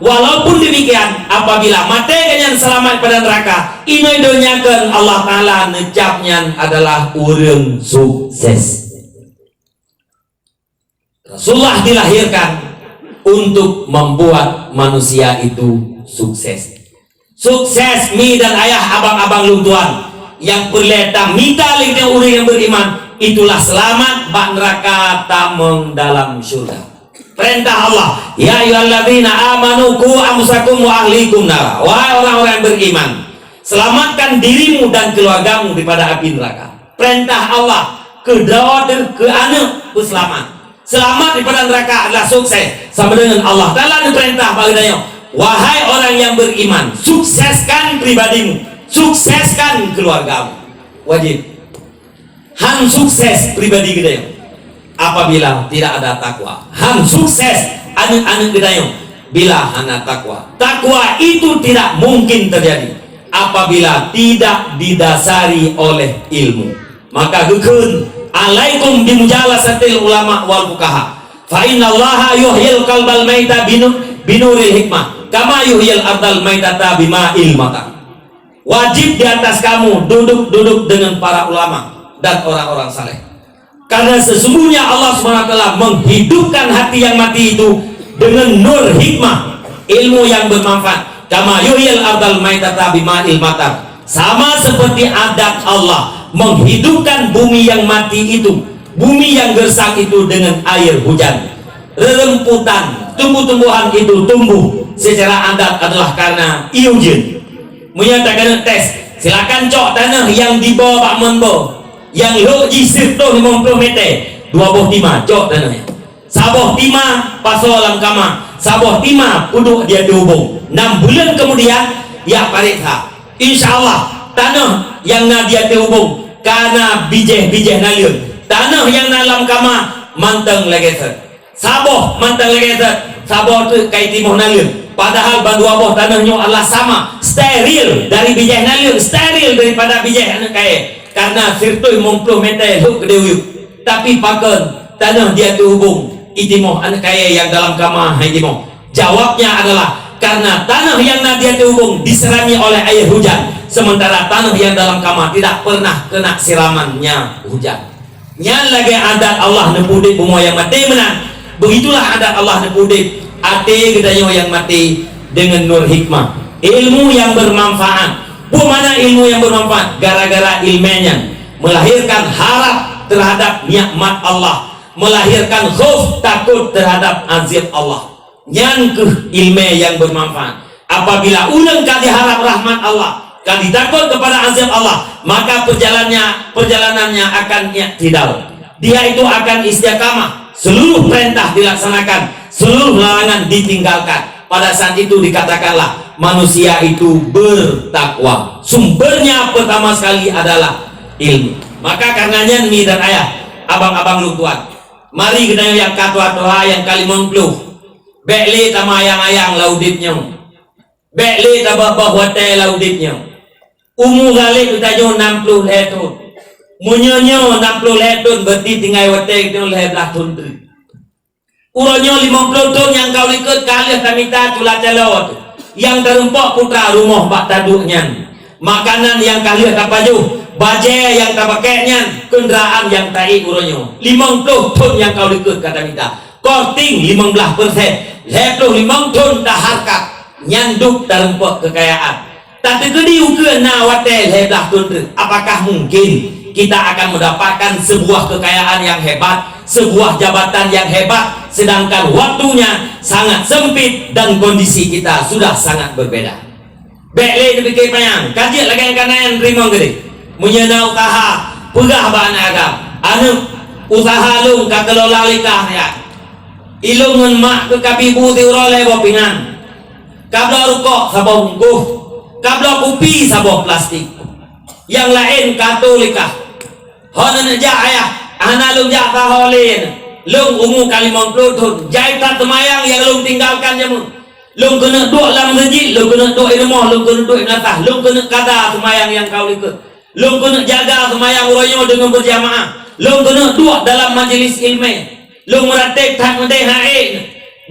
Walaupun demikian, apabila maté geuhnyan seulamat pada neuraka, inai donya kheun Allah Taala neucap nyan adalah ureuëng sukses. Rasulullah dilahirkan untuk membuat manusia itu sukses. Sukses mi dan ayah, abang-abang lôn tuan, nyang peureulée tamita lé ureuëng nyang beriman, itulah selamat bak neraka tamong dalam syurga. Perintah Allah, "Ya ayyuhalladzina amanu qu anfusakum wa ahlikum nara." Wahai orang-orang yang beriman, selamatkan dirimu dan keluargamu daripada api neraka. Perintah Allah, keu droe teuh, keu aneuëk peuseulamat. Selamat daripada neraka adalah sukses. Sama dengan Allah Taala neupeurintah bak geutanyoe, "Wahai orang yang beriman, sukseskan pribadimu, sukseskan keluargamu." Wajib. Han sukses pribadi geutanyoe apabila tidak ada takwa. Han sukses aneuëk-aneuëk geutanyoe bila hana takwa. Takwa itu tidak mungkin terjadi apabila tidak didasari oleh ilmu. Maka geukheun, "Alaikum bimujalasatil ulama wal fuqaha. Fa innallaha yuhyil qalbal maita binu-, binuril hikmah, kama yuhyil ardal maitata bima'il matar." Wajib di atas kamu duduk-duduk dengan para ulama dan orang-orang saleh. Karena sesungguhnya Allah Subhanahu wa Taala menghidupkan hati yang mati itu dengan nur hikmah, ilmu yang bermanfaat. Kama yuhyil ardal maitata bima'il matar. Sama seperti adat Allah menghidupkan bumi yang mati itu, bumi yang gersang itu dengan air hujan. Reremputan, tumbuh-tumbuhan itu tumbuh secara adat adalah karena ié ujeuen. Meunyoe takeuneuk tes, silakan cok tanoh nyang diboh bak mon boh, nyang lhok jih sireutoh limong ploh mètè, dua boh tima, cok tanoh nyan. Saboh tima pasoe lam kama, saboh tima peuduek di ateueh ubông. Nam buleuen keumudian, jak pareksa. Insya Allah, tanoh nyang na di ateueh ubông ka na bijéh-bijéh naleueng. Tanoh nyang na lam kama mantong lagèe sot. Saboh mantong lagèe sot, saboh teuk ka itimoh naleueng. Padahal bandua boh tanoh nyoe adalah sama, steril dari bijéh naleueng, steril daripada bijéh aneuk kayèe. Karena sireutoh limong ploh mètè lhok keudéh uyueb. Tapi pakon tanoh di ateueh ubông itimoh aneuk kayèe nyang dalam kama han itimoh? Jawabnya adalah karena tanoh nyang na di ateueh ubông diserami oleh air hujan, sementara tanoh nyang dalam kama tidak pernah kena siramannya hujan. Nyan lagèe adat Allah neupeuudép bumoe nyang maté meunan. Begitulah adat Allah neupeuudép até geutanyoe nyang maté deungon nur hikmah, ilmu nyang bermanfaat. Peue makna ilmu nyang bermanfaat? Gara-gara ileumèe nyan melahirkan harap terhadap nikmat Allah, melahirkan khauf, takot terhadap azab Allah. Nyan kheueh ileumèe nyang bermanfaat. Apabila ureueng ka diharap rahmat Allah, ka ditakot kepada azab Allah, maka perjalannya, perjalanannya akan i'tidal. Dia itu akan istiqamah, seluruh perintah dilaksanakan, seluruh larangan ditinggalkan. Pada saat itu dikatakanlah manusia itu bertakwa. Sumbernya pertama sekali adalah ilmu. Maka karena nyan, mi dan ayah, abang-abang lôn tuan, mari geutanyoe nyang ka tuha-tuha, nyang ka limong ploh, bèk lé tamayang-ayang lam udép nyoe. Bèk lé tabah-bah watèe lam udép nyoe. Umu ghalib geutanyoe nam ploh lhèe thôn. Meunyoe nyoe nam ploh lhèe thôn, berarti tinggai watèe geutanyoe lhèe blah thôn treuk. Uroe nyoe limong ploh thôn nyang ka u likot ka lheueh tamita tula calo teuh. Nyang tareumpok putra rumoh bak taduek nyan. Makanan nyang ka lheueh tapajoh, bajèe nyang tapakèk nyan, keundaraan nyang taék uroe nyoe. Limong ploh thôn nyang ka u likot ka tamita. Korting limong blah persen, lhèe ploh limong thôn tahareukat, nyan dub tareumpok keukayaan. Tateukeudi ukeue na watèe lhèe blah thôn treuk, apakah mungkin Kita akan mendapatkan sebuah kekayaan yang hebat, sebuah jabatan yang hebat, sedangkan waktunya sangat sempit dan kondisi kita sudah sangat berbeda. Bék lé neupike panyang, ka jeuet lagée keunan teurimong keudeh. Meunyoe na useuha, peugah bak aneuk agam, "Aneuk, useuha lôn ka keulola lé kah nyan. Ilôn ngon mak keuh ka bi bu siuroe lhée boh pingan. Ka bloe rukok saboh bungkôh, ka bloe kupi saboh plastik. Nyang laén ka tô lé kah." "Hon aneuk jak, Ayah, hana lôn jak saho lé. Lôn umu ka limong ploh thon, jai that seumayang nyang lôn tinggalkan jameun. Lôn keuneuk duek lam meuseujid, lôn keuneuk duek i rumoh, lôn keuneuk duek i meunasah, lôn keuneuk kada seumayang nyang ka u likot. Lôn keuneuk jaga seumayang uroe nyoe deungon beujamaah. Lôn keuneuk duek dalam majeulis ileumé. Lôn meuratéb that meudeh hase."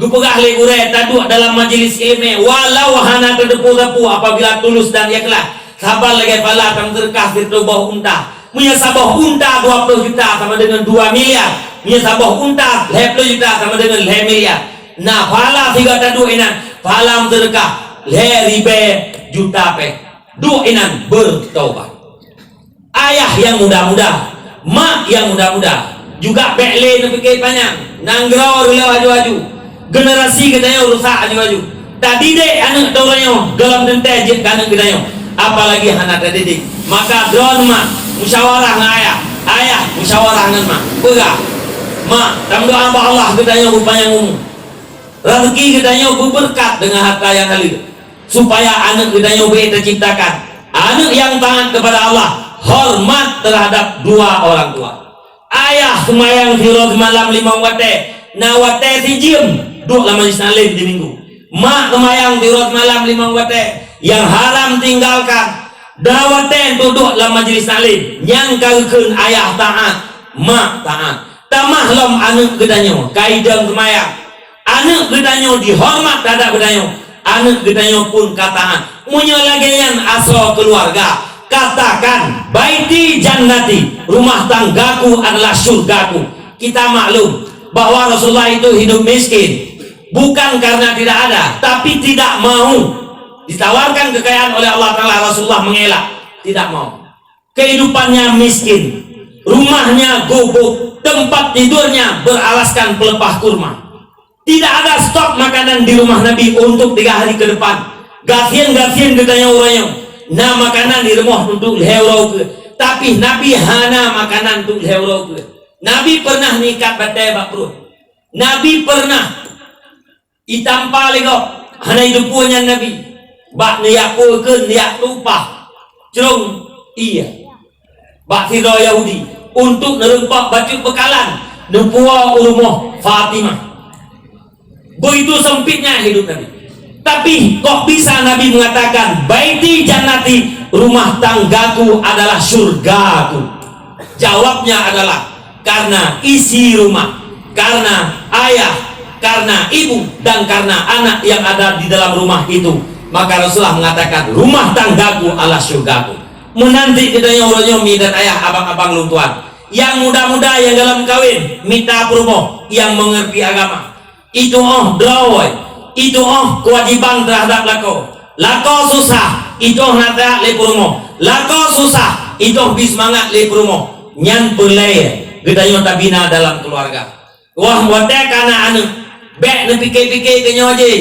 Geupeugah lé gurée, "Taduek dalam majeulis ileumé, walau hana tateupeue sapeue, apabila tulus dan ikhlas, saban lagée phala tameuseudeukah sireutôh boh unta. Meunyoe saboh unta dua ploh juta sama deungon dua miliar, meunyoe saboh unta lhée ploh juta sama deungon lhée miliar. Na phala sigoe taduek inan, phala meuseudeukah lhée ribée juta péng. Duek inan beutaubat." Ayah nyang muda-muda, mak nyang muda-muda, juga bék lé neupike panyang. Nanggroe reuloh aju-aju, generasi geutanyoe rusak aju-aju. Tadidik aneuk droeneuh gohlom teuntée jeuet keu aneuk geutanyoe, apalagi hana tadidik. Maka droeneuh mak, musyawarah ngon ayah, ayah musyawarah ngon mak. Peugah, "Mak, tameudoá bak Allah geutanyoe beupanyang umu, raseuki geutanyoe beubeureukat deungon hareuta nyang haleue, supaya aneuk geutanyoe bék teuciptakan aneuk nyang taat keupada Allah, horeumat teuhadab dua orang tua." Ayah seumayang siuroe simalam limong watée, na watée sijeuem duek lam majlis taklim di minggu. Mak seumayang siuroe simalam limong watée, nyang haram tinggalkan. Na watée untuk duek lam majlis taklim, nyang ka geukheun ayah taat, mak taat. Tamah lom aneuk geutanyoe ka idong seumayang. Aneuk geutanyoe jihoreumat teuhadab geutanyoe, aneuk geutanyoe pun ka taat. Meunyoe lagée nyan asoe keuluwarga, katakan, "Baiti jannati, rumah tanggaku adalah syurgaku." Kita maklum bahwa Rasulullah itu hidup miskin, bukan karena tidak ada, tapi tidak mau. Ditawarkan kekayaan oleh Allah Taala, Rasulullah mengelak, tidak mau. Kehidupannya miskin, rumahnya gubuk, tempat tidurnya beralaskan pelepah kurma. Tidak ada stok makanan di rumah Nabi untuk tiga hari ke depan. Gasien-gasien geutanyoe uroe nyoe na makanan di rumoh untuk lhée uroe ukeue, tapi Nabi hana makanan untuk lhée uroe ukeue. Nabi pernah neuikat batée bak pruet. Nabi pernah itampa lé gob, hana jiteupeue nyan Nabi. Bak neujak peue kheun, neujak tueng upah, crông ié bak sidroe Yahudi untuk neureumpok bacut beukalan neupuwoe u rumoh Fatimah. Begitu sempitnya hidup Nabi. Tapi kok bisa Nabi mengatakan, "Baiti jannati, rumah tanggaku adalah syurgaku"? Jawabnya adalah karena isi rumah, karena ayah, karena ibu, dan karena anak yang ada di dalam rumah itu. Maka Rasulullah mengatakan, "Rumah tanggaku adalah syurgaku." Meunanti geutanyoe uroe nyoe, mi dan ayah, abang-abang lôn tuan, nyang muda-muda nyang gohlom kawen, mita peurumoh nyang meungerti agama. Itu óh droe, itu óh keuwajéban teuhadab lakoe. Lakoe susah, itu óh naseuhat lé peurumoh. Lakoe susah, itu óh bri seumangat lé peurumoh. Nyan peureulée geutanyoe tabina dalam keuluwarga. Wah, watée ka na aneuk, bék neupike-pike keu nyoe jih.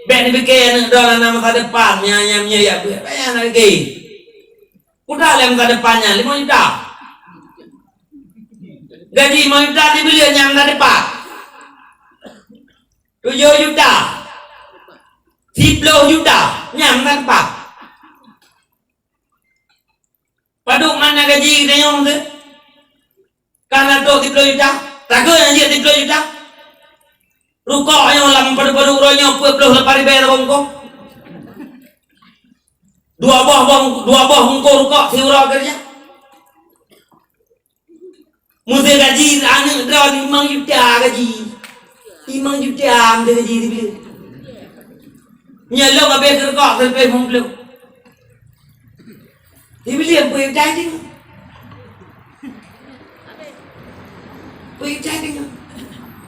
Bék neupike aneuk droe hana masa depan, nyan, nyan, nyan, ya, bék, bék hana lagée. Peue lé masa depan nyan, limong juta. Gaji limong juta dibeuli nyang na dipat. Tujoh juta. Siploh juta, nyang na dipat. Padub mana gaji geutanyoe tu? Ka na trok siploh juta. Takheun nyang jeuet siploh juta. Rukok nyoe lam padub-padub uroe nyoe peuet ploh lapan ribée tabungkôh. Dua boh bong-, dua boh bungkôh rukok siuroe keureuja. Meusé gaji aneuk droe limong juta gaji. Limong juta meusé gaji sibuleuen. Nyoe lôn habéh keu rukok saboh limong ploh. Sibuleuen peuet juta deungoe. Peuet juta deungoe.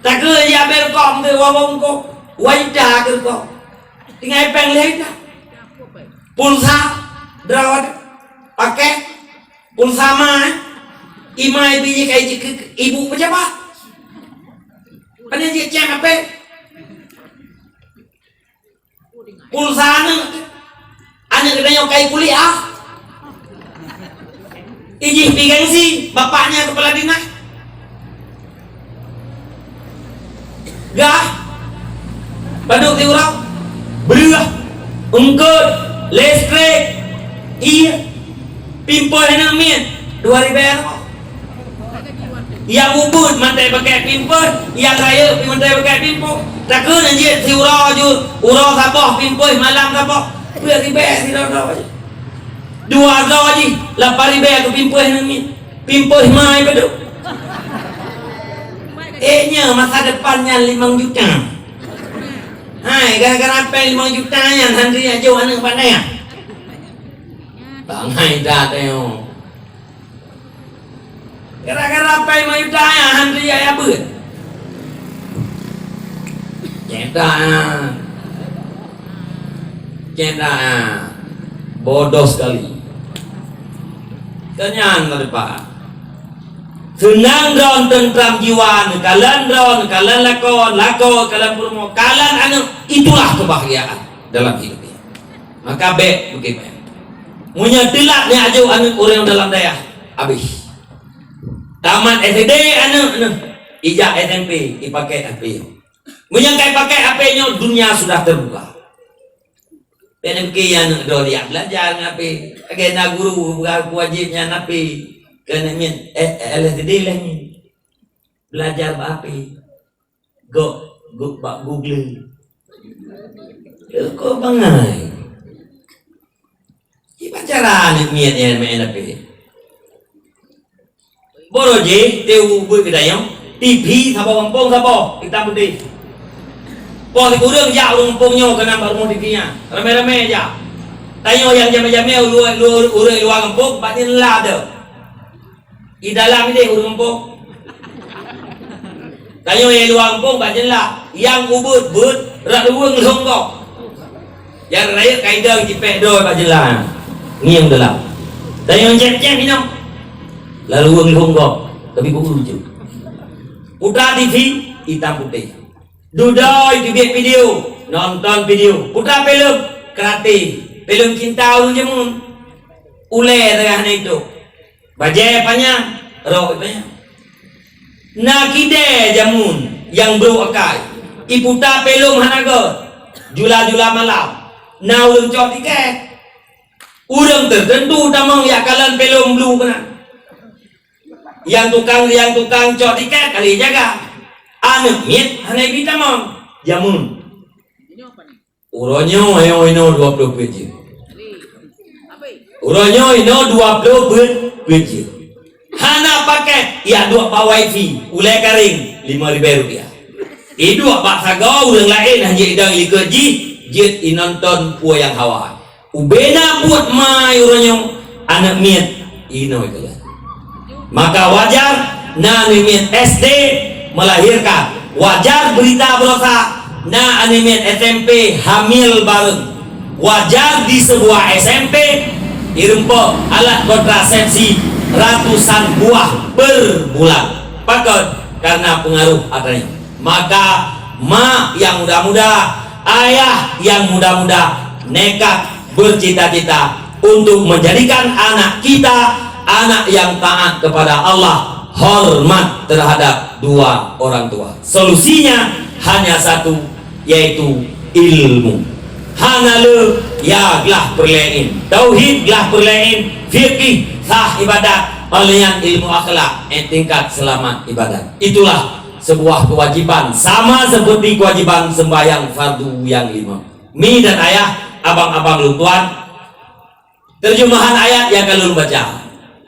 Takheun ya habéh rukok meusé dua boh bungkôh. Dua juta keu rukok. Tinggai péng lhèe juta. Pulsa droe pakai. Pulsa ma, eh? Imai bijéh kai jikeu ibu pejabat. Pane jicém apé? Pulsa aneuk, aneuk geutanyoe kai kuliah. Ijih pi gengsi, bapaknya kepala dinas. Gah, padub siuroe, breueh, eungkot, listrik, ié, pimpôi aneuk miet, dua ribèe rupiah. Nyang ubit mantong pakai pimpôi, nyang rayeuk pih mantong pakai pimpôi. Takheun jeuet siuroe ju, uroe saboh pimpôi, malam saboh. Peuet ribèe sidroe-droe jih. Dua droe jih, lapan ribèe keu pimpôi nyan. Pimpôi mai padub. Eh, nyoe masa depan nyan limong juta. Hai, gara-gara apèng limong juta nyan, han jijok aneuk pandai. Bangai that, eh, oh. Gara-gara apèng limong juta nyan, han jijak ya beuet. Cetak nyan. Cetak nyan. Bodoh sekali. Keunyan meurupa. Seunang droe teuntram jiwa, neukalon droe, neukalon lakoe, lakoe, kalon peurumoh, kalon aneuk, itulah kebahagiaan dalam hidup nyoe. Maka bèk meukiban. Meunyoe teulat neuajoh aneuk ureueng dalam dayah, habéh. Tamat S D aneuk neuh, ijak S M P, ipakai H P. Meunyoe ka ipakai H P nyoe, dunia sudah terbuka. P N M K aneuk droe ijak belajar ngon H P. Lagèe na guru, guru wajéb nyan H P. Keuneuk nyan, eh, L S D lé nyan. Belajar bak H P. Gok, gok bak Google. Kok bangai. Kiban cara aneuk miet nyan main H P. Boro jih, teu ubit geutanyoe, T V saboh gampông saboh, itam putéh. Poh sikureueng jak ureueng gampông nyoe keunan bak rumoh T V nyan. Ramé-ramé jak. Tanyoe nyang jamé-jamé ureueng, ureueng, ureueng luwa gampông, bak jeulah teuh. I dalam idéh ureueng gampông. Tanyoe nyang luwa gampông bak jeulah, nyang ubit-ubit rot ureueng lhông gob. Nyang rayeuk ka idong jipék droe bak jeulah. Ngieng dalam. Tanyoe cép-cép inong. Lalu ureueng lhông gob, tapi beu uju. Putra T V, itam putéh. Dudoe teubiet video, nonton video. Putra filem, karate. Filem cinta ureueng jameun. Ulèe teuh hana itôp. Bajèe panyang, rok panyang. Na kidée jameun nyang brok akai. Iputa filem hana göt. Jula-jula malam. Na ureueng cok tiket. Ureueng teuteuntu tamong jak kalon filem blu keunan. Nyang tukang, nyang tukang cok tiket ka lheueh jaga. Aneuk miet hana ibi tamong. Jameun. Uroe nyoe ayo inoe dua ploh peuet jeuet. Uroe nyoe inoe dua ploh peuet jeuet. Hana paket, jak duek bak wifi, ulèe karéng, limong ribèe rupiah. Iduek bak sagoe ureueng laén hana jidong likot jih, jeuet inonton peue nyang hawa. Ubena buet ma uroe nyoe, aneuk miet inoe keulai. Maka wajar na aneuk miet S D melahirkan, wajar berita berosa na aneuk miet S M P hamil bareng, wajar di sebuah S M P ireumpok alat kontrasepsi ratusan buah per bulan. Pakon? Karena pengaruh adanya. Maka mak yang muda-muda, ayah yang muda-muda, nekat bercita-cita untuk menjadikan anak kita anak yang taat kepada Allah, hormat terhadap dua orang tua. Solusinya hanya satu, yaitu ilmu. Hana le, ya glah peureulèe, tauhid glah peureulèe, fikih, sah ibadat, paléngan ilmu akhlak, eh, tingkat selamat ibadat. Itulah sebuah kewajiban, sama seperti kewajiban sembahyang fardu yang lima. Mi dan ayah, abang-abang lôn tuan, terjemahan ayat nyang ka lôn baca,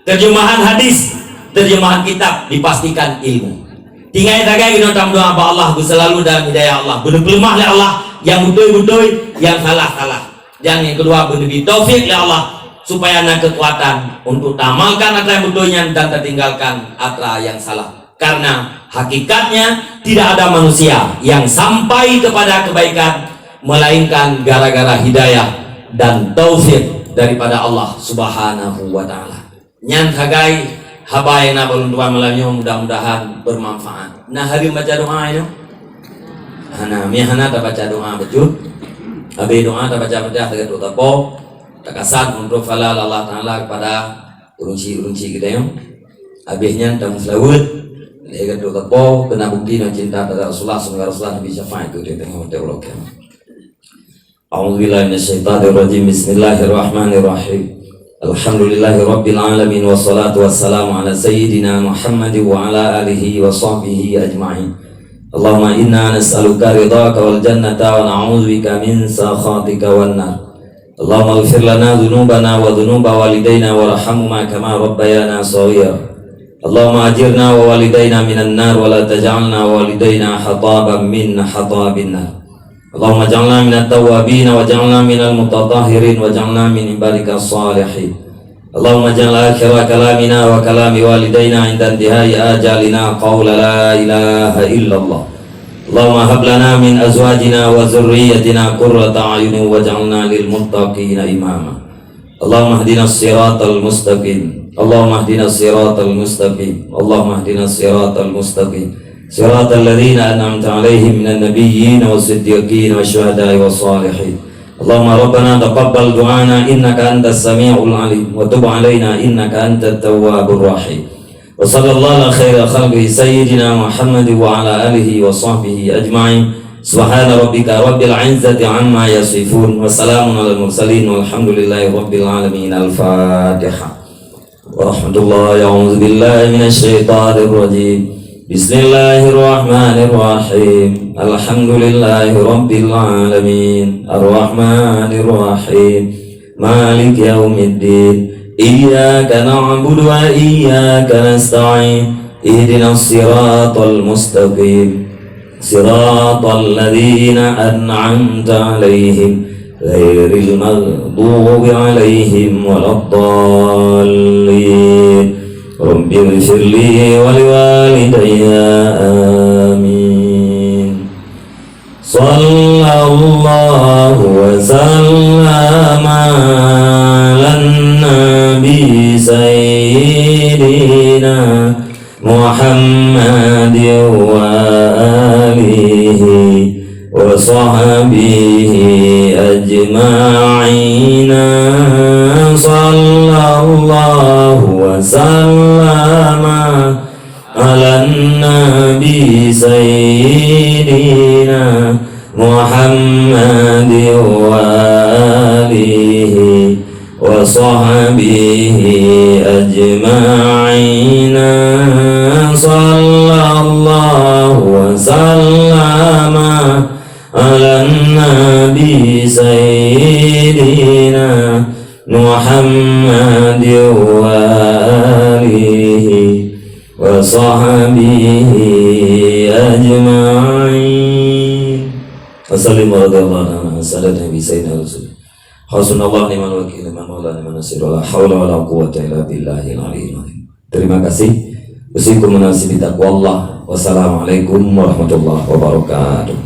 terjemahan hadis, terjemahan kitab dipastikan ilmu. Tinggai sagai keunoe tameudoa bak Allah, beuselalu dalam hidayah Allah, beuneupeuleumah lé Allah, nyang beutôi-beutôi, nyang salah-salah. Dan nyang keudua, beuneubri taufik lé Allah, supaya na keukuatan untuk taamalkan atra nyang beutôi nyan dan tatinggalkan atra nyang salah. Karena hakikatnya tidak ada manusia yang sampai kepada kebaikan melainkan gara-gara hidayah dan taufik daripada Allah Subhanahu wa Ta'ala. Nyan sagai Haba nyang na bak ulôn tuan malam nyoe mudah-mudahan bermanfaat. Na hareuem baca doa nyoe? Hana, meunyo hana tabaca doa bacut. Habéh doa tabaca Fatihah tagadôk tapo, takasan untuk fala Allah Taala kepada ureuëng syik-ureuëng syik geutanyoe. Habéh nyan tameuseulaweuet lé gadôk tapo, keunan bukti ngon cinta terhadap Rasulullah, semoga Rasulullah Nabi syafaat keu geutanyoe di uroe kiamat. A'udzubillahi minasyaitonirrajim. Bismillahirrahmanirrahim. Alhamdulillahirabbil alamin, wassalatu wassalamu ala sayyidina Muhammadin wa ala alihi wa sahbihi ajma'in. Allahumma inna nas'aluka ridhaka wal jannata wa na'udzubika min sakhatika wan nar. Allahumma ighfir lana dzunubana wa dzunuba walidaina warhamhuma kama rabbayana shaghira. Allahumma ajirna wa walidaina minan nar wa la taj'alna wa walidaina hataban min hatabin nar. Allahumma ij'alna minat tawwabin waj'alna minal mutatahhirin waj'alna min ibadika shalihin. Allahumma ij'al akhira kalamina wa kalami walidaina 'inda intihai ajalina qaula la ilaha illallah. Allahumma hab lana min azwajina wa dzurriyyatina qurrata a'yunin waj'alna lil muttaqina imama. Allahumma ihdinas siratal mustaqim. Allahumma ihdinas siratal mustaqim. Allahumma ihdinas siratal mustaqim. Siratal ladzina an'amta 'alaihim minan nabiyyin was siddiqin wasy syuhada'i was shalihin. Allahumma rabbana taqabbal du'ana innaka antas sami'ul alim wa tub 'alaina innaka antat tawwabur rahim. Wa sallallahu ala khairi khalqihi sayyidina Muhammad wa ala alihi wa sahbihi ajma'in. Subhana rabbika rabbil izzati amma yasifun. Wa salamun alal mursalin walhamdulillahi rabbil alamin. Al-Fatihah. Warahmatullahi, a'udzubillahi minasyaitonirrajim. Bismillahirrahmanirrahim. Alhamdulillahi rabbil alamin. Arrahmanirrahim. Maliki yaumiddin. Iyyaka na'budu wa iyyaka nasta'in. Ihdinas siratal mustaqim. Siratal ladzina an'amta 'alaihim ghairil maghdubi 'alaihim waladdallin. Rabbighfirli wa liwalidayya. Amin. Sallallahu wa sallama 'alan nabi sayyidina Muhammad wa alihi wa sahbihi ajma'in. Sallallahu wa sallama 'alan nabi sayyidina Muhammad wa alihi wa sahbihi ajma'in. Sallallahu wa sallama 'alan nabi sayyidina Muhammad wa alihi wa sahbihi ajma'in. Wa sallim wa radhiyallahu anhu sahadat Nabi Sayyidina Rasul. Hasbunallah ni'mal wakil, ni'mal maula, ni'man nasir, wa la haula wa la quwwata illa billahil aliyyil azim. Terima kasih. Usikum wa nafsi bitaqwallah. Wassalamualaikum warahmatullahi wabarakatuh.